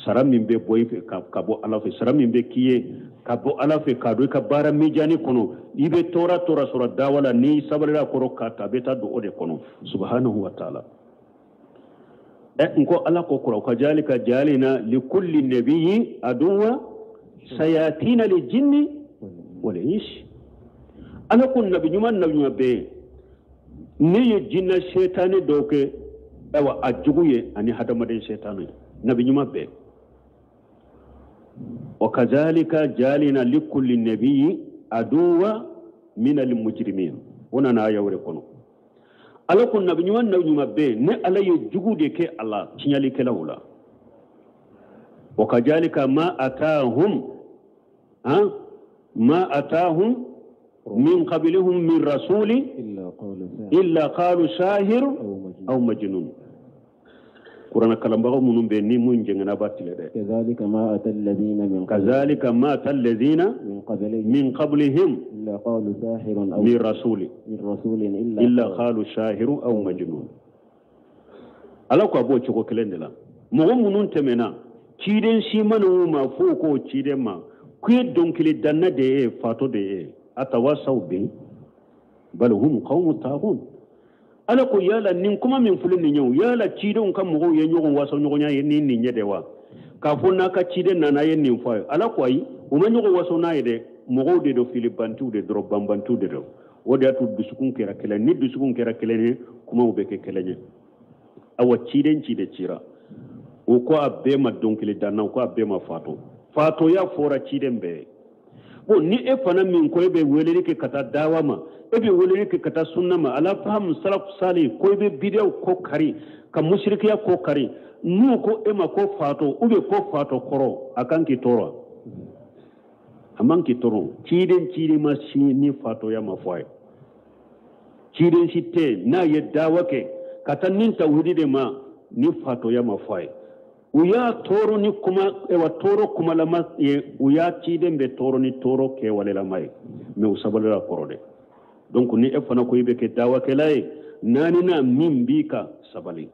Sara min bɛ bɔ i fɛ ka bɔ Ala fɛ, sara min bɛ k'i ye ka bɔ Ala fɛ k'a don i ka baara mijani kɔnɔ, i bɛ tɔɔrɔ tɔɔrɔ sɔrɔ dawa la, n'i sabalila kɔrɔ k'a ta, a bɛ taa don o de kɔnɔ. Subhanahu wa ta'ala. N ko Ala ko kura kazalika jaalina likulli nabiyyin aduwwa sayatina lijinni wal insi. Ala ko nabi ɲuman nabi ɲuman bɛɛ ye, ne ye jinɛ sɛtanɛ dɔw kɛ ayiwa a jugu ye ani hadamaden sɛtanɛ ye, nabi ɲuman bɛɛ. Wa kazalika jaalina likulli nabiyyin aduwwa min al-mujrimin. O nana aya wɛrɛ kɔnɔ. Ala ko nabi ɲuman nabi ɲuman bɛɛ, ne Ala ye jugu de kɛ a la tiɲɛlikɛlaw la. Wa kazalika ma atahum ma atahum min qablihum min rasuli illa qalu sahir aw majnun. Kurana kalanbagaw minnu bɛ ni mun jɛngɛnna b'a tile dɛ. Kazalika ma ata alladhina min kazalika ma ata alladhina min qablihim illa qalu sahirun aw min rasuli min rasulin illa qalu sahirun aw majnun. Ala ko a b'o cogo kelen de la. Mɔgɔ minnu tɛmɛna ciden si ma n'u ma f'u k'o ciden ma k'u ye dɔnkili danna de ye, fatɔ de ye. Atawasaw bi bal hum qawmun taghun. Ala ko yala nin kuma min filɛ nin ye, yala cidenw ka mɔgɔw ye ɲɔgɔn waso ɲɔgɔnya ye ni nin ye de wa? K'a fɔ n'a ka ciden nana a ye nin fɔ a ye. Ala ko ayi, u ma ɲɔgɔn waso n'a ye dɛ, mɔgɔw de don, filibantiw de dɔrɔn, banbantiw de don. O de y'a to dusukun kɛra kelen, ni dusukun kɛra kelen ye, kumaw bɛ kɛ kelen ye. Awa ciden ci de cira, u ko a bɛɛ ma dɔnkili danna, u ko a bɛɛ ma fatɔ. Fatɔya fɔra ciden bɛɛ ye. Bon, ni e fana min ko e bɛ weleli kɛ ka taa dawa ma, e bɛ weleli kɛ ka taa sunna ma, ala fahamu salaf sali, ko i bɛ bidiyaw ko kari, ka musirikiya ko kari, n'u ko e ma ko fatɔ ou bien ko fatɔ kɔrɔ, a kan k'i tɔɔrɔ, a man k'i tɔɔrɔ. Ciden ciden ma si ni fatɔya ma fɔ a ye. Ciden si tɛ n'a ye dawa kɛ ka taa ni tawhidi de ma ni fatɔya ma fɔ a ye. U y'a tɔɔrɔ ni kuma, ewa tɔɔrɔ kumalama ye, u y'a ciden bɛ tɔɔrɔ ni tɔɔrɔ kɛwalelama ye, mɛ u sabalila kɔrɔ dɛ. Donc ni e fana ko i bɛ kɛ dawakɛla ye, naaninan min b'i kan, sabali.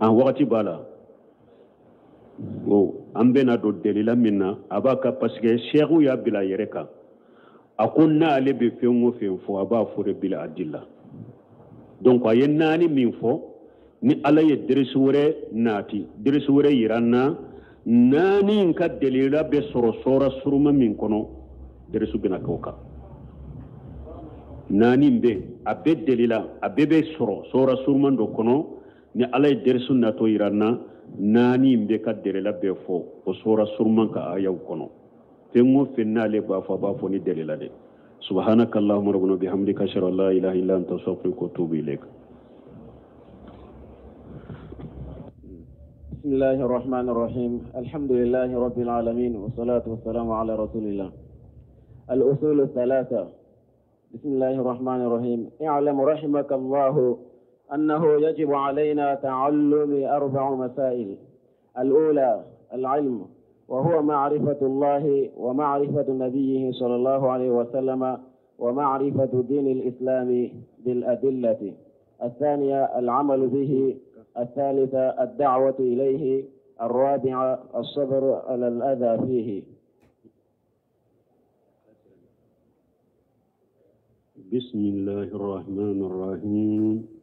An wagati b'a la, o an bɛna don delila min na, a b'a ka parce que sɛkiw y'a bila a yɛrɛ kan. A ko n'ale bɛ fɛn o fɛn fɔ, a b'a fɔ de bila a di la. Donc a ye naani min fɔ, ni Ala ye deresi wɛrɛ naati, deresi wɛrɛ yira n na, naani in ka delila bɛ sɔrɔ sɔra suruma min kɔnɔ, deresi bɛna kɛ o kan. Naani in bɛ, a bɛɛ delila, a bɛɛ bɛ sɔrɔ sɔra suruma dɔ kɔnɔ, ni Ala ye deresi natɔ yira n na, naani in bɛ ka delila bɛɛ fɔ o sɔra suruma ka ayaw kɔnɔ. Fɛn o fɛn n'ale b'a fɔ, a b'a fɔ ni delila de. Subhanaka Allahumma rabbana bihamdika ashhadu an la ilaha illa anta astaghfiruka wa atubu ilayk. بسم الله الرحمن الرحيم. الحمد لله رب العالمين والصلاة والسلام على رسول الله. الأصول الثلاثة. بسم الله الرحمن الرحيم. اعلم رحمك الله أنه يجب علينا تعلم 4 مسائل. الأولى العلم، وهو معرفة الله ومعرفة نبيه صلى الله عليه وسلم ومعرفة دين الإسلام بالأدلة. الثانية العمل به. الثالثة الدعوة إليه. الرابعة الصبر على الأذى فيه. بسم الله الرحمن الرحيم.